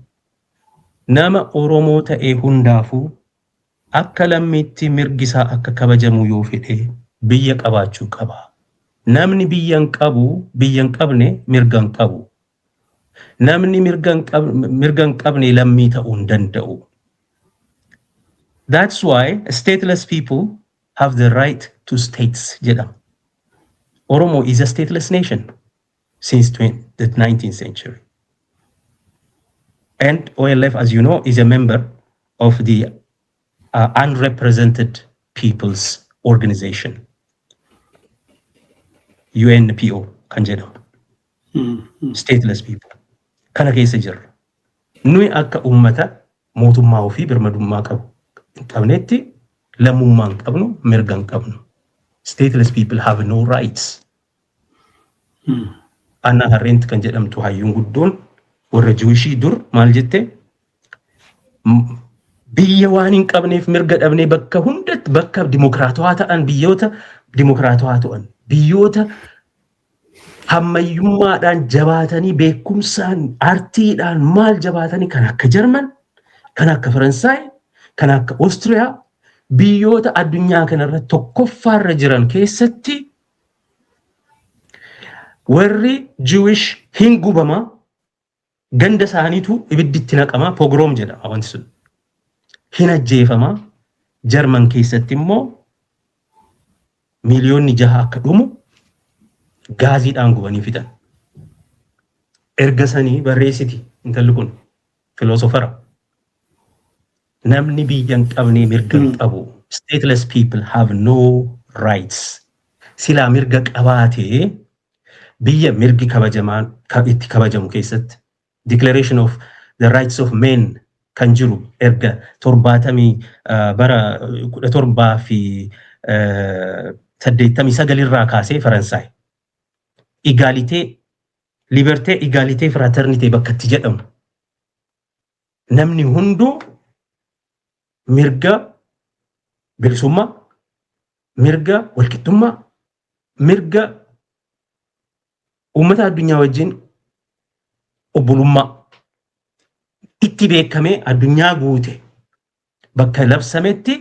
Speaker 2: nama Oromoo ta'e hundaafuu, akka lammiitti mirgi isaa akka kabajamu yoo fedhe biyya qabaachuu qaba. Namni biyya hin qabu, biyya hin qabne mirga hin qabu. Namni mirga hin qabne lammii ta'uu hin danda'u. That's why stateless people have the right to states jedhama. Oromo is a stateless nation since the 19th century. And OLF, as you know, is a member of the Unrepresented Peoples Organization, UNPO kan jedhamu. Stateless people. Kana keessa jirra. Nuyi akka uummata mootummaa ofii birmadummaa qabu hin qabnetti lammummaa hin qabnu, mirga hin qabnu. Stateless people have no rights. Hannah Arendt kan jedhamtu hayyuun guddoon warra Jewishii dur maal jette? Biyya waan hin qabneef mirga dhabnee bakka hundatti, bakka dimokiraatawaa ta'an, biyyoota dimokiraatawaa ta'an, biyyoota hammayyummaadhaan jabaatanii, beekumsaan, aartiidhaan maal jabaatanii, kan akka Jarman, kan akka Faransaay, kan akka Oostiriyaa, biyyoota addunyaa kanarra tokkoffaarra jiran keessatti warri Jewish hin gubama, ganda isaaniitu ibidditti naqama, pogrom jedhama wanti sun. Hin ajjeefama. Jarman keessatti immoo miiliyoonni 6 akka dhumu gaaziidhaan gubanii fixan. Erga sanii barreessiti intalli kun, filoosofara. Namni biyya hin qabne mirga hin qabu. Stateless people have no rights. Silaa mirga qabaatee biyya mirgi kabajamaan itti kabajamu keessatti, Declaration of the Rights of Men kan jiru erga 70 bara 1789 irraa kaasee Faransaay. Égalité, liberté, égalité, fraternité bakka itti jedhamu. Namni hunduu mirga bilisummaa, mirga walqixxummaa, mirga uummata addunyaa wajjin obbolummaa itti beekamee addunyaa guute bakka labsametti,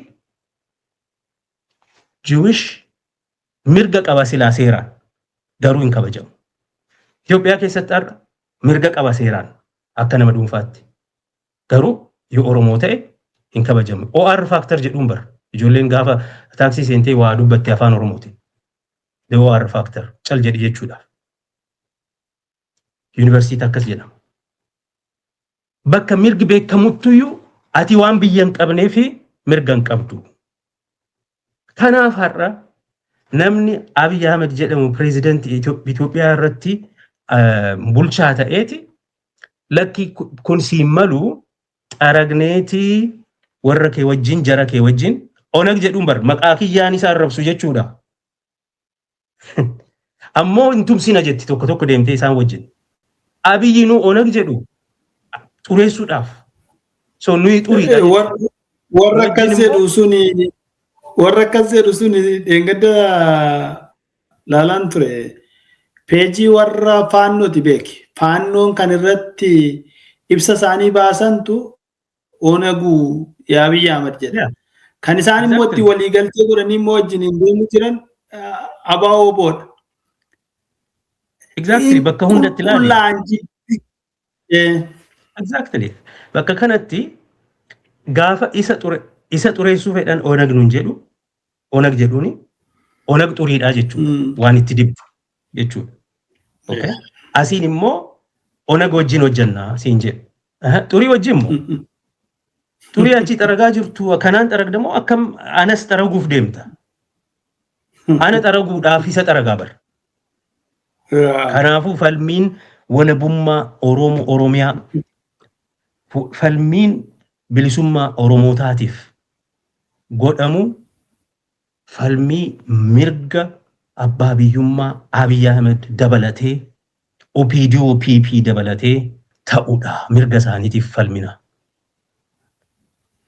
Speaker 2: Jewish mirga qaba silaa seeraan, garuu hin kabajamu. Itoophiyaa keessatti har'a mirga qaba seeraan akka nama dhuunfaatti. Garuu yoo Oromoo ta'e hin kabajamu. OR factor jedhuun bara. Ijoolleen gaafa taaksii seentee waa dubbatte afaan Oromooti. The OR factor cal jedhi jechuudhaaf. Yuunivarsiitii akkas jedhama. Bakka mirgi beekamuttuyyuu ati waan biyya hin qabnee fi mirga hin qabdu. Kanaaf har'a namni Abiy Ahmed jedhamu pireezidantii Itoophiyaa irratti bulchaa ta'eeti, "Lakki, kun siin malu, xaragneetii warra kee wajjin, jara kee wajjin," ONEG jedhuun bar maqaa kiyyaan isaa arrabsu jechuudha. Ammoo hin tumsina jetti tokko tokko deemtee isaan wajjin. Abiyyi nu ONEG jedhu xureessuudhaaf. So nuyi xuriidha.
Speaker 1: Warra akkas jedhu suni dheengadda laalaan ture. Peejii warra faannooti beeki. Faannoon kan irratti ibsa isaanii baasantu Oonaguu Abiy Ahmed jedha. Kan isaan immoo itti waliigaltee godhanii immoo wajjin deemuu jiran ABO boodha.
Speaker 2: Exactly, bakka hundatti ilaali. Exactly. Bakka kanatti gaafa isa xureessuu fedhan Onag nuun jedhu, Onag jedhuuni Onag xuriidhaa jechuudha. Waan itti dibdu jechuudha. Okay. Asiin immoo Onag wajjin hojjannaa siin jedhu. Xurii wajjin moo? Xurii achii xaragaa jirtu kanaan xaragdamoo akkam anas xaraguuf deemta? Ana xaraguudhaaf isa xaragaa bara. Kanaafuu falmiin walabummaa Oromoo Oromiyaa, falmiin bilisummaa Oromootaatiif godhamu falmii mirga abbaa biyyummaa Abiy Ahmed dabalatee OPDO PP dabalatee ta'uudha, mirga isaaniitiif falmina.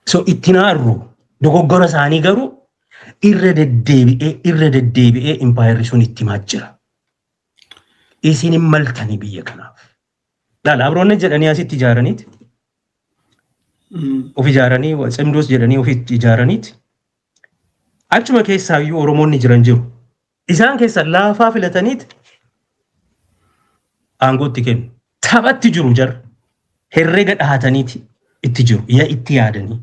Speaker 2: So ittiin aarru dogoggora isaanii garuu irra deddeebi'ee impaayerri sun itti himaa jira. Isin hin maltanii biyya kanaaf. Laala abroonni jedhanii asitti ijaaraniiti. Of ijaaranii cimdoos jedhanii of ijaaraniiti. Achuma keessaayyuu Oromoonni jiran jiru. Isaan keessa laafaa filataniiti aangootti kennu. Taphatti jiru jarra. Herrega dhahataniiti itti jiru. Ya itti yaadanii.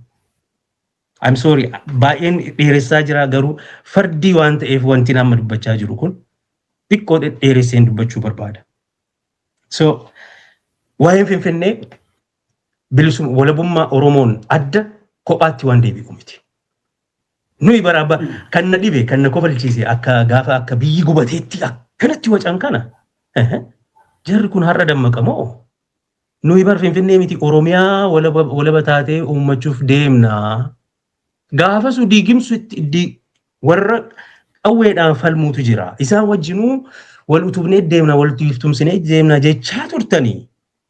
Speaker 2: I'm sorry, baay'een dheeressaa jira garuu fardii waan ta'eef wanti nama dubbachaa jiru kun xiqqoo dheeresseen dubbachuu barbaada. So waa'een Finfinnee bilisummaa walabummaa Oromoon adda kophaatti waan deebi'u miti. Nuyi bara kan na dhibe kan na kofalchiise akka gaafa akka biyyi gubateetti akkanatti wacan kana jarri kun har'a dammaqamoo nuyi bar Finfinnee miti Oromiyaa walaba taatee uummachuuf deemna. Gaafa su diigimsu warra qawweedhaan falmuutu jira. Isaan wajjinuu wal utubnee deemna, wal tumsinee deemna jechaa turtanii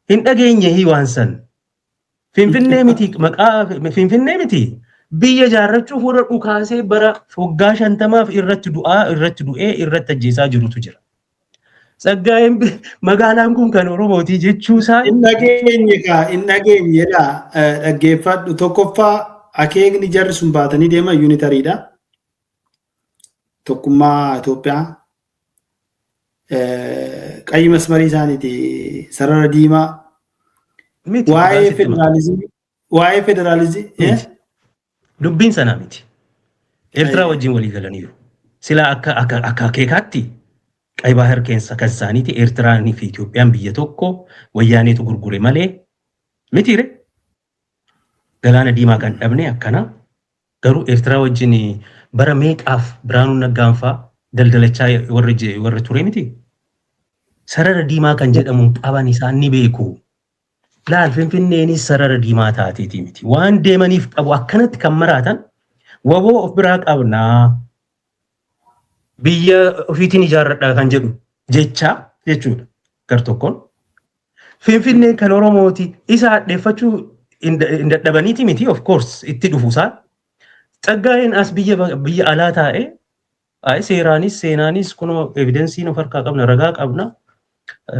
Speaker 2: hin dhageenye waan san. Finfinnee miti maqaa Finfinnee miti biyya ijaarrachuuf warra dhukaasee bara waggaa 50 irratti du'aa irratti du'ee irratti ajjeesaa jirutu jira. Tsaggaa'een magaalaan kun kan Oromootii jechuu isaa
Speaker 1: Hin dhageenye kaa, hin dhageenyedha. Dhaggeeffadhu, tokkoffaa akeekni jarri sun baatanii deeman unitary dha. Tokkummaa Itoophiyaa. Qayyi masmarii isaaniiti sarara diimaa.
Speaker 2: Miti.
Speaker 1: Waa'ee federaalizimii. Waa'ee federaalizimii.
Speaker 2: Dubbiin sanaa miti. Eertiraa wajjin walii galaniiru. Silaa akka akka akka akeekaatti ቀይ ባህር keessa kan isaaniiti. Eertiraanii fi Itoophiyaan biyya tokko, wayyaaneetu gurgure malee mitiire. Galaana diimaa kan dhabne akkana. Garuu Eertiraa wajjin bara meeqaaf Biraanuu Naggaanfaa daldalachaa warra ture miti. Sarara diimaa kan jedhamu qaban isaan ni beeku. Laal, Finfinneenis sarara diimaa taateeti miti. Waan deemaniif qabu akkanatti kan maraatan waboo of biraa qabnaa. Biyya ofiitiin ijaarradhaa kan jedhu jecha jechuudha gar tokkoon. Finfinneen kan Oromooti isa hadheeffachuu hin dadhabaniiti miti, of course itti dhufu isaan. Tsaggaa'een as biyya alaa taa'ee ay seeraanis seenaanis kunoo evidence iin of harkaa qabna, ragaa qabna.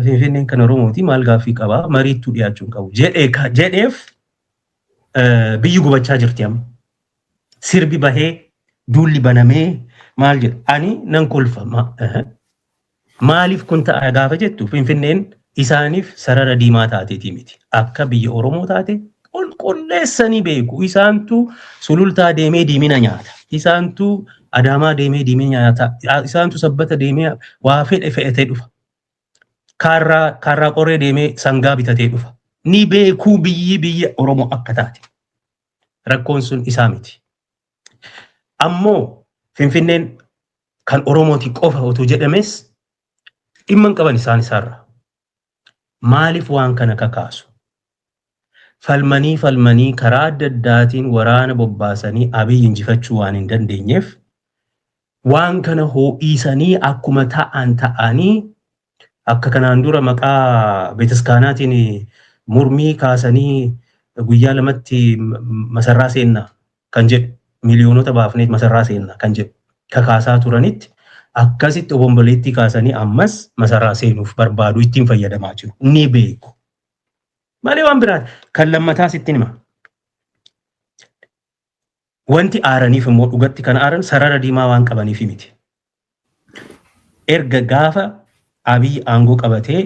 Speaker 2: Finfinneen kan Oromooti, maal gaaffii qabaa, mariittuu dhiyaachuu hin qabu jedheef biyyi gubachaa jirti amma. Sirbi bahee duulli banamee maal jedhu ani nan kolfa. Maaliif kun ta'a gaafa jettu, Finfinneen isaaniif sarara diimaa taateetii miti. Akka biyya Oromoo taate qulqulleessanii beeku. Isaantu Sulultaa deemee diimina nyaata. Isaantu Adaamaa deemee diimina nyaata. Isaantu Sabbata deemee waa fedhe fe'atee dhufa. Kaarraa qoree deemee sangaa bitatee dhufa. Ni beekuu biyyi biyya Oromoo akka taate. Rakkoon sun isaa miti. Ammoo Finfinneen kan Oromooti qofa otoo jedhames dhimma hin qaban isaan isaarra. Maaliif waan kana kakaasu? Falmanii falmanii karaa adda addaatiin waraana bobbaasanii Abiy injifachuu waan hin dandeenyeef waan kana ho'isanii akkuma ta'an ta'anii akka kanaan dura maqaa betaskaanaatiin mormii kaasanii guyyaa lamatti masarraa seenna kan jedhu, miliyoonota baafnee masarraa seenna kan jedhu kakaasaa turanitti akkasitti obomboleettii kaasanii ammas masaraa seenuuf barbaadu, ittiin fayyadamaa jiru. Ni beeku. Malee waan biraati. Kan lammataa sitti hima. Wanti aaraniif immoo dhugatti kan aaran sarara diimaa waan qabaniif miti. Erga gaafa Abiy aangoo qabatee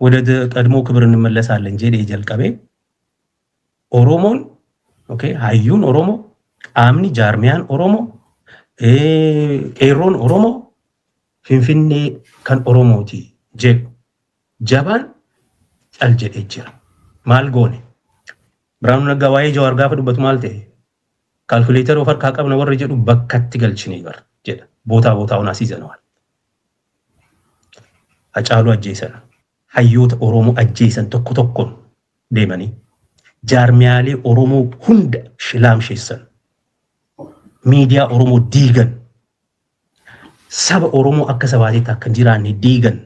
Speaker 2: ወደ ቀድሞ ክብር እንመለሳለን jedhee jalqabee Oromoon, okay, hayyuun Oromoo, qaamni jaarmiyaan Oromoo, qeerroon Oromoo Finfinnee kan Oromooti jedhu jabaan cal jedhee jira. Maal goone? Biraanuu Naggaa waa'ee Jawaar gaafa dubbatu maal ta'e? Calculator of harkaa qabna warri jedhu bakkatti galchinee bara jedha. ቦታ ቦታውን አስይዘነዋል. Hacaaluu ajjeesan. Hayyoota Oromoo ajjeesan tokko tokkoon deemanii jaarmiyaalee Oromoo hunda laamsheessan. Miidiyaa Oromoo diigan. Saba Oromoo akka sabaatiitti akka hin jiraanne diigan.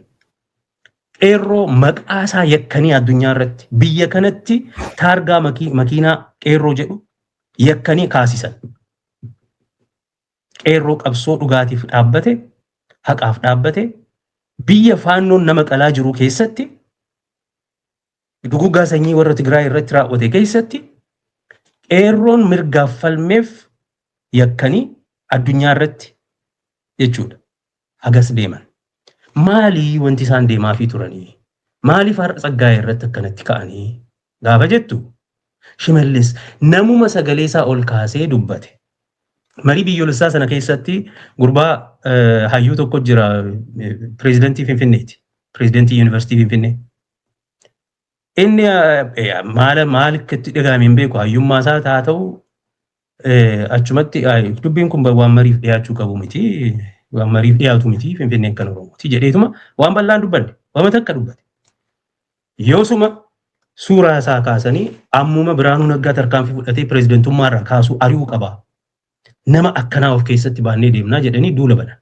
Speaker 2: Qeerroo maqaa isaa yakkanii addunyaa irratti biyya kanatti taargaa makiinaa qeerroo jedhu yakkanii kaasisan. Qeerroo qabsoo dhugaatiif dhaabbate, haqaaf dhaabbate, biyya faannoon nama qalaa jiru keessatti, duguggaa sanyii warra Tigraay irratti raawwate keessatti qeerroon mirgaaf falmeef yakkanii addunyaa irratti jechuudha. Hagas deeman. Maalii wanti isaan deemaafii turanii? Maaliif har'a Tsaggaayee irratti akkanatti ka'anii? Gaafa jettu, Shimallis namuma sagalee isaa ol kaasee dubbate. Marii biyyoolessaa sana keessatti gurbaa hayyuu tokko jira, pireezidantii Finfinneeti. Pireezidantii Yuunivarsiitii Finfinnee. Inni maala maal akka itti dhagahame hin beeku, hayyummaa isaa haa ta'u, achumatti dubbiin kun waan mariif dhiyaachuu qabu miti, waan mariif dhiyaatu miti, Finfinneen kan Oromooti jedheetuma waan bal'aan dubbanne, waan takka dubbate. Yoosuma suuraa isaa kaasanii ammuma Biraanuu Naggaa tarkaanfii fudhatee pireezidantummaa irraa kaasuu ari'uu qaba. Nama akkanaa of keessatti baannee deemnaa jedhanii duula banan.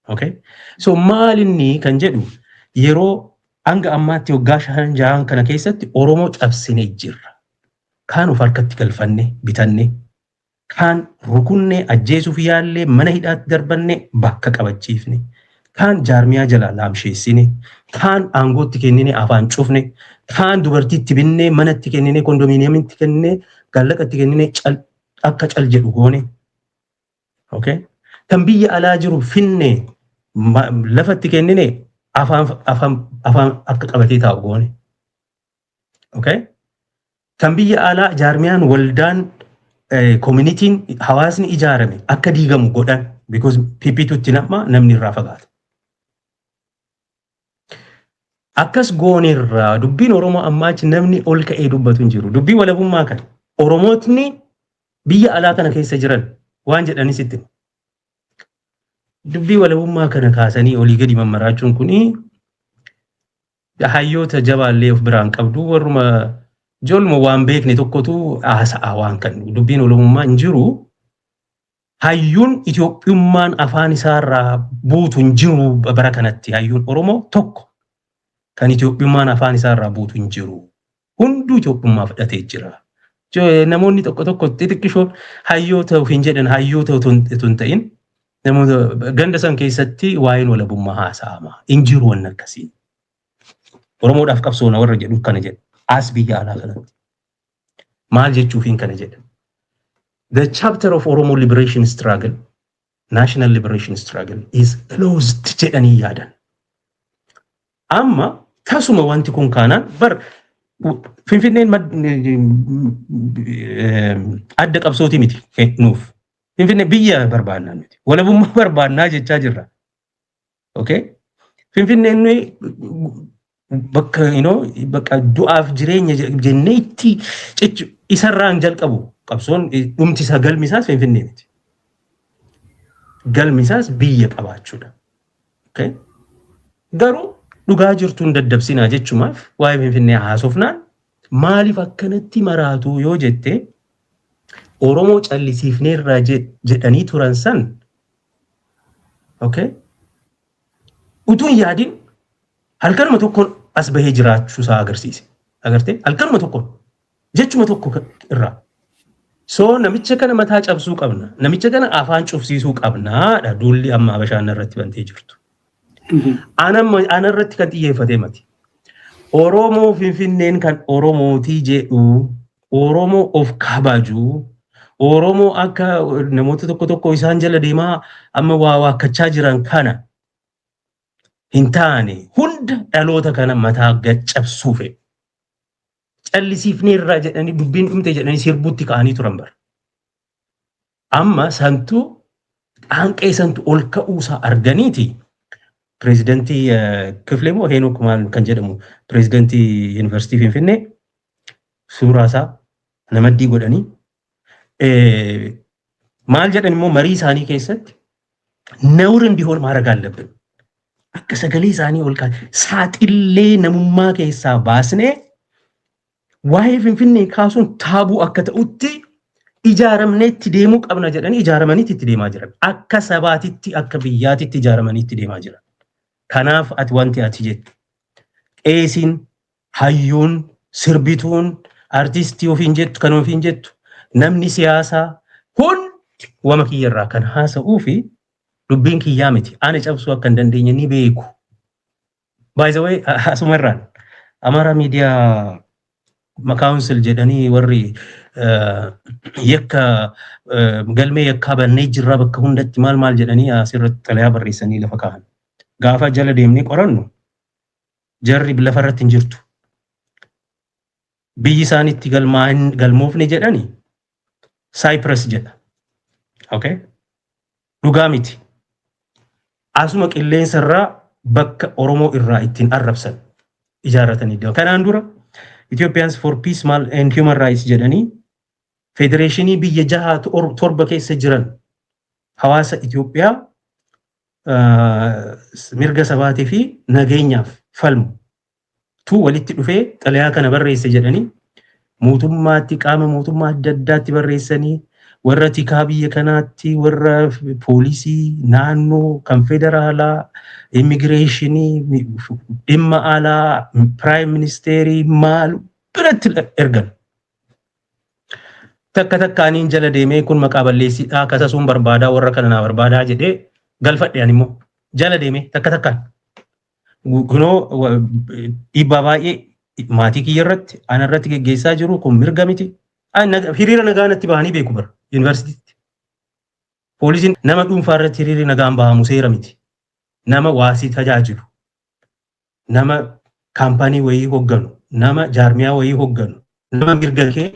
Speaker 2: Okay? So maal inni kan jedhu, yeroo hanga ammaatti waggaa 5 6 kana keessatti Oromoo cabsinee jirra. Kaan of harkatti galfanne bitanne, kaan rukunnee ajjeesuuf yaallee mana hidhaatti darbanne bakka qabachiifne, kaan jaarmiyaa jalaa laamsheessine, kaan aangootti kennine afaan cufne, kaan dubartiitti binnee manatti kennine, kondominiyeemitti kennine, gallaqatti kennine akka cal jedhu goone. Okay? Kan biyya alaa jiru finne lafatti kennine afaan afaan afaan akka qabatee taa'u goone. Okay? Kan biyya alaa jaarmiyaan, waldaan, communityn, hawaasni ijaarame akka diigamu godhan, because PPtu itti nama namni irraa fagaata. Akkas goonerraa dubbiin Oromoo ammaa achi namni ol ka'ee dubbatu hin jiru. Dubbii walabummaa kana Oromootni biyya alaa kana keessa jiran waan jedhanis itti. Dubbii walabummaa kana kaasanii olii gadi mammaraachuun kuni hayyoota jabaallee of biraan qabdu, warruma ijoolluma waan beekne tokkotu haasa'a. Waan kan dubbiin walabummaa hin jiru. Hayyuun Itoophiyummaan afaan isaarraa buutu hin jiru. Bara kanatti hayyuun Oromoo tokko kan Itoophiyummaan afaan isaarraa buutu hin jiru. Hunduu Itoophiyummaa fudhatee jira. Namoonni tokko tokko xixiqqishoon hayyoota ofiin jedhan hayyoota otoo hin ta'in namoota ganda san keessatti waa'een walabummaa haasa'ama. Hin jiru wanni akkasii. Oromoodhaaf qabsoona warra jedhu kana jedha. As biyya alaa kanatti. Maal jechuufiin kana jedha? The chapter of Oromo liberation struggle, national liberation struggle is closed jedhanii yaadan. Amma tasuma wanti kun kaanaan bar Finfinneen adda qabsooti miti nuuf. Finfinnee biyya barbaannaa nuti. Walabummaa barbaannaa jechaa jirra. Okay? Finfinneen nuyi bakka bakka du'aaf jireenya jennee itti isarraan jalqabu qabsoon dhumti isaa galmi isaas Finfinnee miti. Galmi isaas biyya qabaachuudha. Okay? Garuu dhugaa jirtuun daddabsinaa jechumaaf waa'ee Finfinnee haasofnaan maaliif akkanatti maraatu yoo jette, Oromoo callisiifneerraa jedhanii turan san, okay? Utuu hin yaadin halkanuma tokkoon as bahee jiraachuu isaa agarsiise. Agartee, halkanuma tokkoon jechuma tokko irraa. So namicha kana mataa cabsuu qabna. Namicha kana afaan cufsiisuu qabnaadha duulli amma Habashaan irratti bantee jirtu. Ana irratti kan xiyyeeffate mati. Oromoo Finfinneen kan Oromootii jedhu, Oromoo of kabaju, Oromoo akka namoota tokko tokko isaan jala deemaa amma waa waakkachaa jiran kana hin taane, hunda dhaloota kana mataa gaccabsuu fedhu. Callisiifneerraa jedhanii, dubbiin dhumte jedhanii sirbuutti ka'anii turan bara. Amma santuu qaanqee santu ol ka'uusaa arganiiti, pireezidantii Kifilee moo Heenok maal kan jedhamu, pireezidantii Yuunivarsiitii Finfinnee, suuraa isaa namaddii godhanii maal jedhan immoo, marii isaanii keessatti ነውር እንዲሆን ማድረግ አለብን። Akka sagalee isaanii ol kaase saaxillee namummaa keessaa baasnee waa'ee Finfinnee kaasuun taboo akka ta'utti ijaaramnee itti deemuu qabna jedhanii ijaaramaniitti itti deemaa jiran. Akka sabaatitti, akka biyyaatitti ijaaramanii itti deemaa jiran. Kanaaf ati wanti ati jettu, qeesiin, hayyuun, sirbituun, artistii ofiin jettu, kan ofiin jettu, namni siyaasaa hundi wama kiyyarraa kan haasa'uu fi dubbiin kiyyaa miti. Ani cabsuu akka hin dandeenye ni beeku. By the way, asumarraan Amara Media Council jedhanii warri yakka galmee yakkaa bannee jirra bakka hundatti maal maal jedhanii asirratti xalayaa barreessanii lafa kaa'an. Gaafa jala deemnee qorannu jarri lafarratti hin jirtu. Biyyi isaan itti galmoofne jedhani Cyprus jedha. Okay? Dhugaa miti. Asuma qilleensa irraa bakka Oromoo irraa ittiin arrabsan ijaarratanii deemu. Kanaan dura Ethiopians for Peace and Human Rights jedhanii federeeshinii biyya jaha torba keessa jiran hawaasa Itoophiyaa mirga sabaatii fi nageenyaaf falmu tu walitti dhufee xalayaa kana barreesse jedhanii mootummaatti, qaama mootummaa adda addaatti barreessanii, warra tikaa biyya kanaatti, warra poolisii naannoo, kan federaalaa, immigireeshinii, dhimma alaa, prime ministerii maal biratti ergan. Takka takkaaniin jala deemee kun maqaa balleessiidhaa kasasuun barbaadaa, warra kana naa barbaadaa jedhee galfadhe. Ani immoo jala deemee takka takkaan. Kunoo dhiibbaa baay'ee maatii kiyya irratti, ana irratti geggeessaa jiru. Kun mirga miti. Hiriira nagaa natti bahanii beeku bara yuunivarsiitiitti. Poolisiin nama dhuunfaa irratti hiriirri nagaan bahamu seera miti. Nama waasii tajaajilu, nama kaampaanii wayii hogganu, nama jaarmiyaa wayii hogganu, nama mirga kee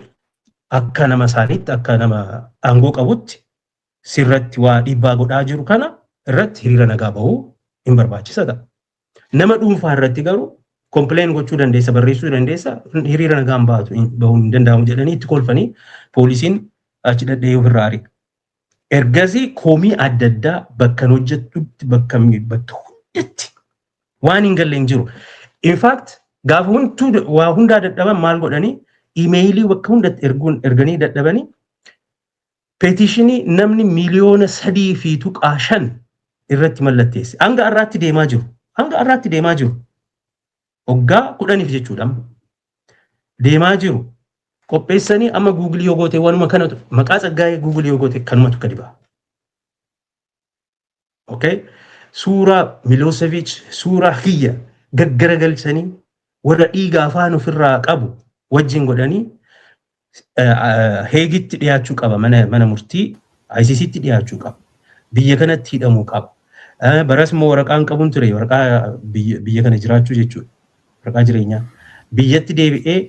Speaker 2: akka nama isaaniitti, akka nama aangoo qabutti sirratti waa dhiibbaa godhaa jiru kana irratti hiriira nagaa bahuu hin barbaachisa ta'a. Nama dhuunfaa irratti garuu complain gochuu dandeessa, barreessuu dandeessa, hiriira nagaan baatu bahuu hin danda'amu jedhanii itti kolfanii poolisiin achi dhadhee ofirraa ari'a. Ergasii komii adda addaa bakka hojjettutti, bakka bakka hundatti waan hin galle hin jiru. In fact, gaafa hunduu waa hundaa dadhaban maal godhanii, imeeyilii bakka hundatti erguun erganii dadhabanii, petitionii namni 3.5 miiliyoona irratti mallatteesse. Hanga har'aatti deemaa jiru. Hanga har'aatti deemaa jiru. Waggaa 10f jechuudha. Deemaa jiru. Qopheessanii amma Googleii yoo goote waanuma kanatu, maqaa Tsaggaayee Googleii yoo goote kanumatu gadi ba'a. Okay? Suuraa Milosevic, suuraa kiyya gaggaragalchanii warra dhiiga afaan ofirraa qabu wajjin godhanii Heegitti dhiyaachuu qaba, mana murtii ICCtti dhiyaachuu qaba. Biyya kanatti hidhamuu qaba. Baras immoo waraqaan qabuun ture, waraqaa biyya kana jiraachuu jechuudha. Waraqaa jireenyaa. Biyyatti deebi'ee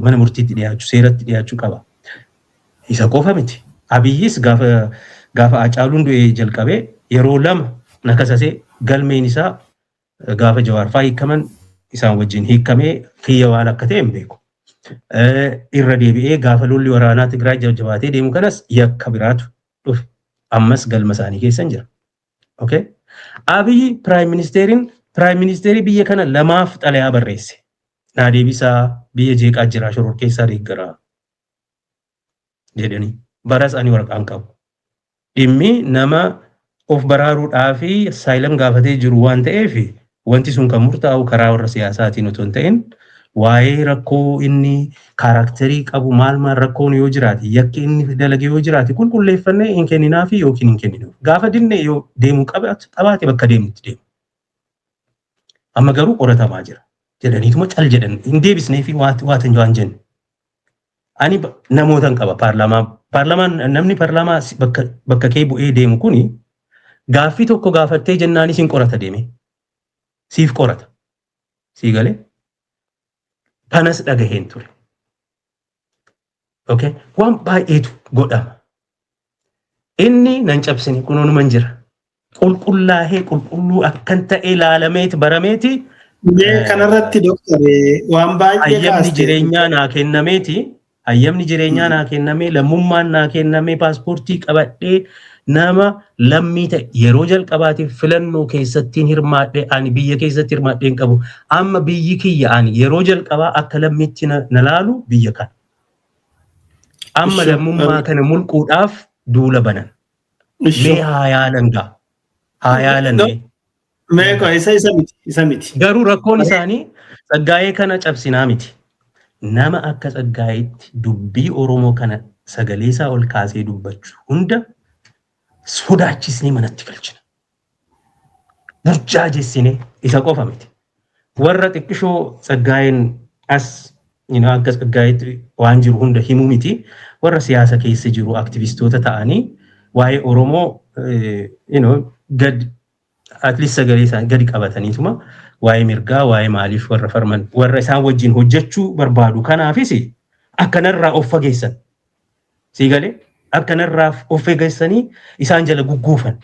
Speaker 2: mana murtiitti dhiyaachuu, seeratti dhiyaachuu qaba. Isa qofa miti. Abiyyis gaafa Hacaaluun du'ee jalqabee yeroo lama na kasasee, galmeen isaa gaafa Jawaar fa'aa hiikaman isaan wajjin hiikamee kiyya waan akka ta'e hin beeku. Irra deebi'ee gaafa lolli waraanaa Tigraay jajjabaatee deemu kanas yakka biraatu dhufe. Ammas galma isaanii keessa hin jira. Okay? Abiyyi prime ministeriin prime ministerii biyya kana lamaaf xalayaa barreesse. Naa deebisaa, biyya jeeqaa jira, shororkeessaa deeggaraa jedhanii. Baras ani waraqaan qabu. Dhimmi nama of baraaruudhaa fi asylum gaafatee jiru waan ta'eef, wanti sun kan murtaa'u karaa warra siyaasaatiin otoo hin ta'in, waa'ee rakkoo inni characterii qabu maal maal rakkoon yoo jiraate, yakki inni dalage yoo jiraate, qulqulleeffannee hin kenninaafi yookiin hin kenninuuf. Gaafa dinne yoo deemuu qabaate bakka deemutti deemu. Amma garuu qoratamaa jira jedhaniituma cal jedhan, hin deebisnee fi waatan waan jenne. Ani namootan qaba paarlaamaa. Paarlaamaan, namni paarlaamaa bakka kee bu'ee deemu kuni gaaffii tokko gaafattee jennaan isin qorata deeme. Siif qorata. Sii galee? Kanas dhagaheen ture. Okay? Waan baay'eetu godhama. Inni nan cabsine, kunuunuman jira. Qulqullaahee, qulqulluu akkan ta'e ilaalameeti barameeti.
Speaker 1: Mee kanarratti, dooktar, waan baay'ee
Speaker 2: Hayyamni
Speaker 1: kaaste.
Speaker 2: jireenyaa naa kennameeti. Hayyamni jireenyaa naa kennamee, lammummaan naa kennamee, paaspoortii qabadhee, nama lammii ta'e yeroo jalqabaatiif filannoo keessattiin hirmaadhee, ani biyya keessatti hirmaadhee hin qabu. Amma biyyi kiyya ani yeroo jalqabaa akka lammiitti na laalu biyya kana. Amma lammummaa kana mulquudhaaf duula banan. Mee haa yaalan gaa. Haa yaalan mee.
Speaker 1: Mee isa miti, isa miti.
Speaker 2: Garuu rakkoon isaanii Tsaggaayee kana cabsinaa miti. Nama akka Tsaggaayeetti dubbii Oromoo kana sagalee isaa ol kaasee dubbachuu hunda sodaachisnee manatti galchina. Burjaajessinee isa qofa miti. Warra xiqqishoo Tsaggaayeen as akka Tsaggaayeetti waan jiru hunda himuu miti. Warra siyaasa keessa jiru, aktivistoota ta'anii waa'ee Oromoo gad at least sagalee isaanii gadi qabataniituma waa'ee mirgaa, waa'ee maaliif warra farman, warra isaan wajjin hojjechuu barbaadu kanaafis akkanarraa of fageessan. Sii galee? Akkanarraa of fageessanii isaan jala gugguufan.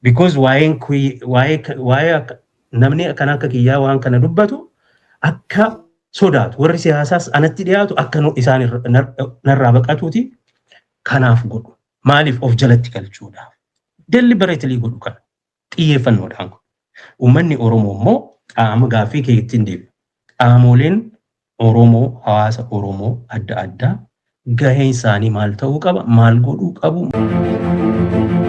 Speaker 2: Because waa'een waa'ee namni akkana akka kiyyaa waan kana dubbatu akka sodaatu, warri siyaasaas anatti dhiyaatu akka isaan narraa baqatuuti kanaaf godhu. Maaliif? Of jalatti galchuudhaaf. Deliberately godhu kana. Xiyyeeffannoodhaan godhu. Uummanni Oromoo immoo qaama gaaffii keetti hin deebi'u. Qaamoleen Oromoo, hawaasa Oromoo adda addaa gaheen isaanii maal ta'uu qaba? Maal godhuu qabu?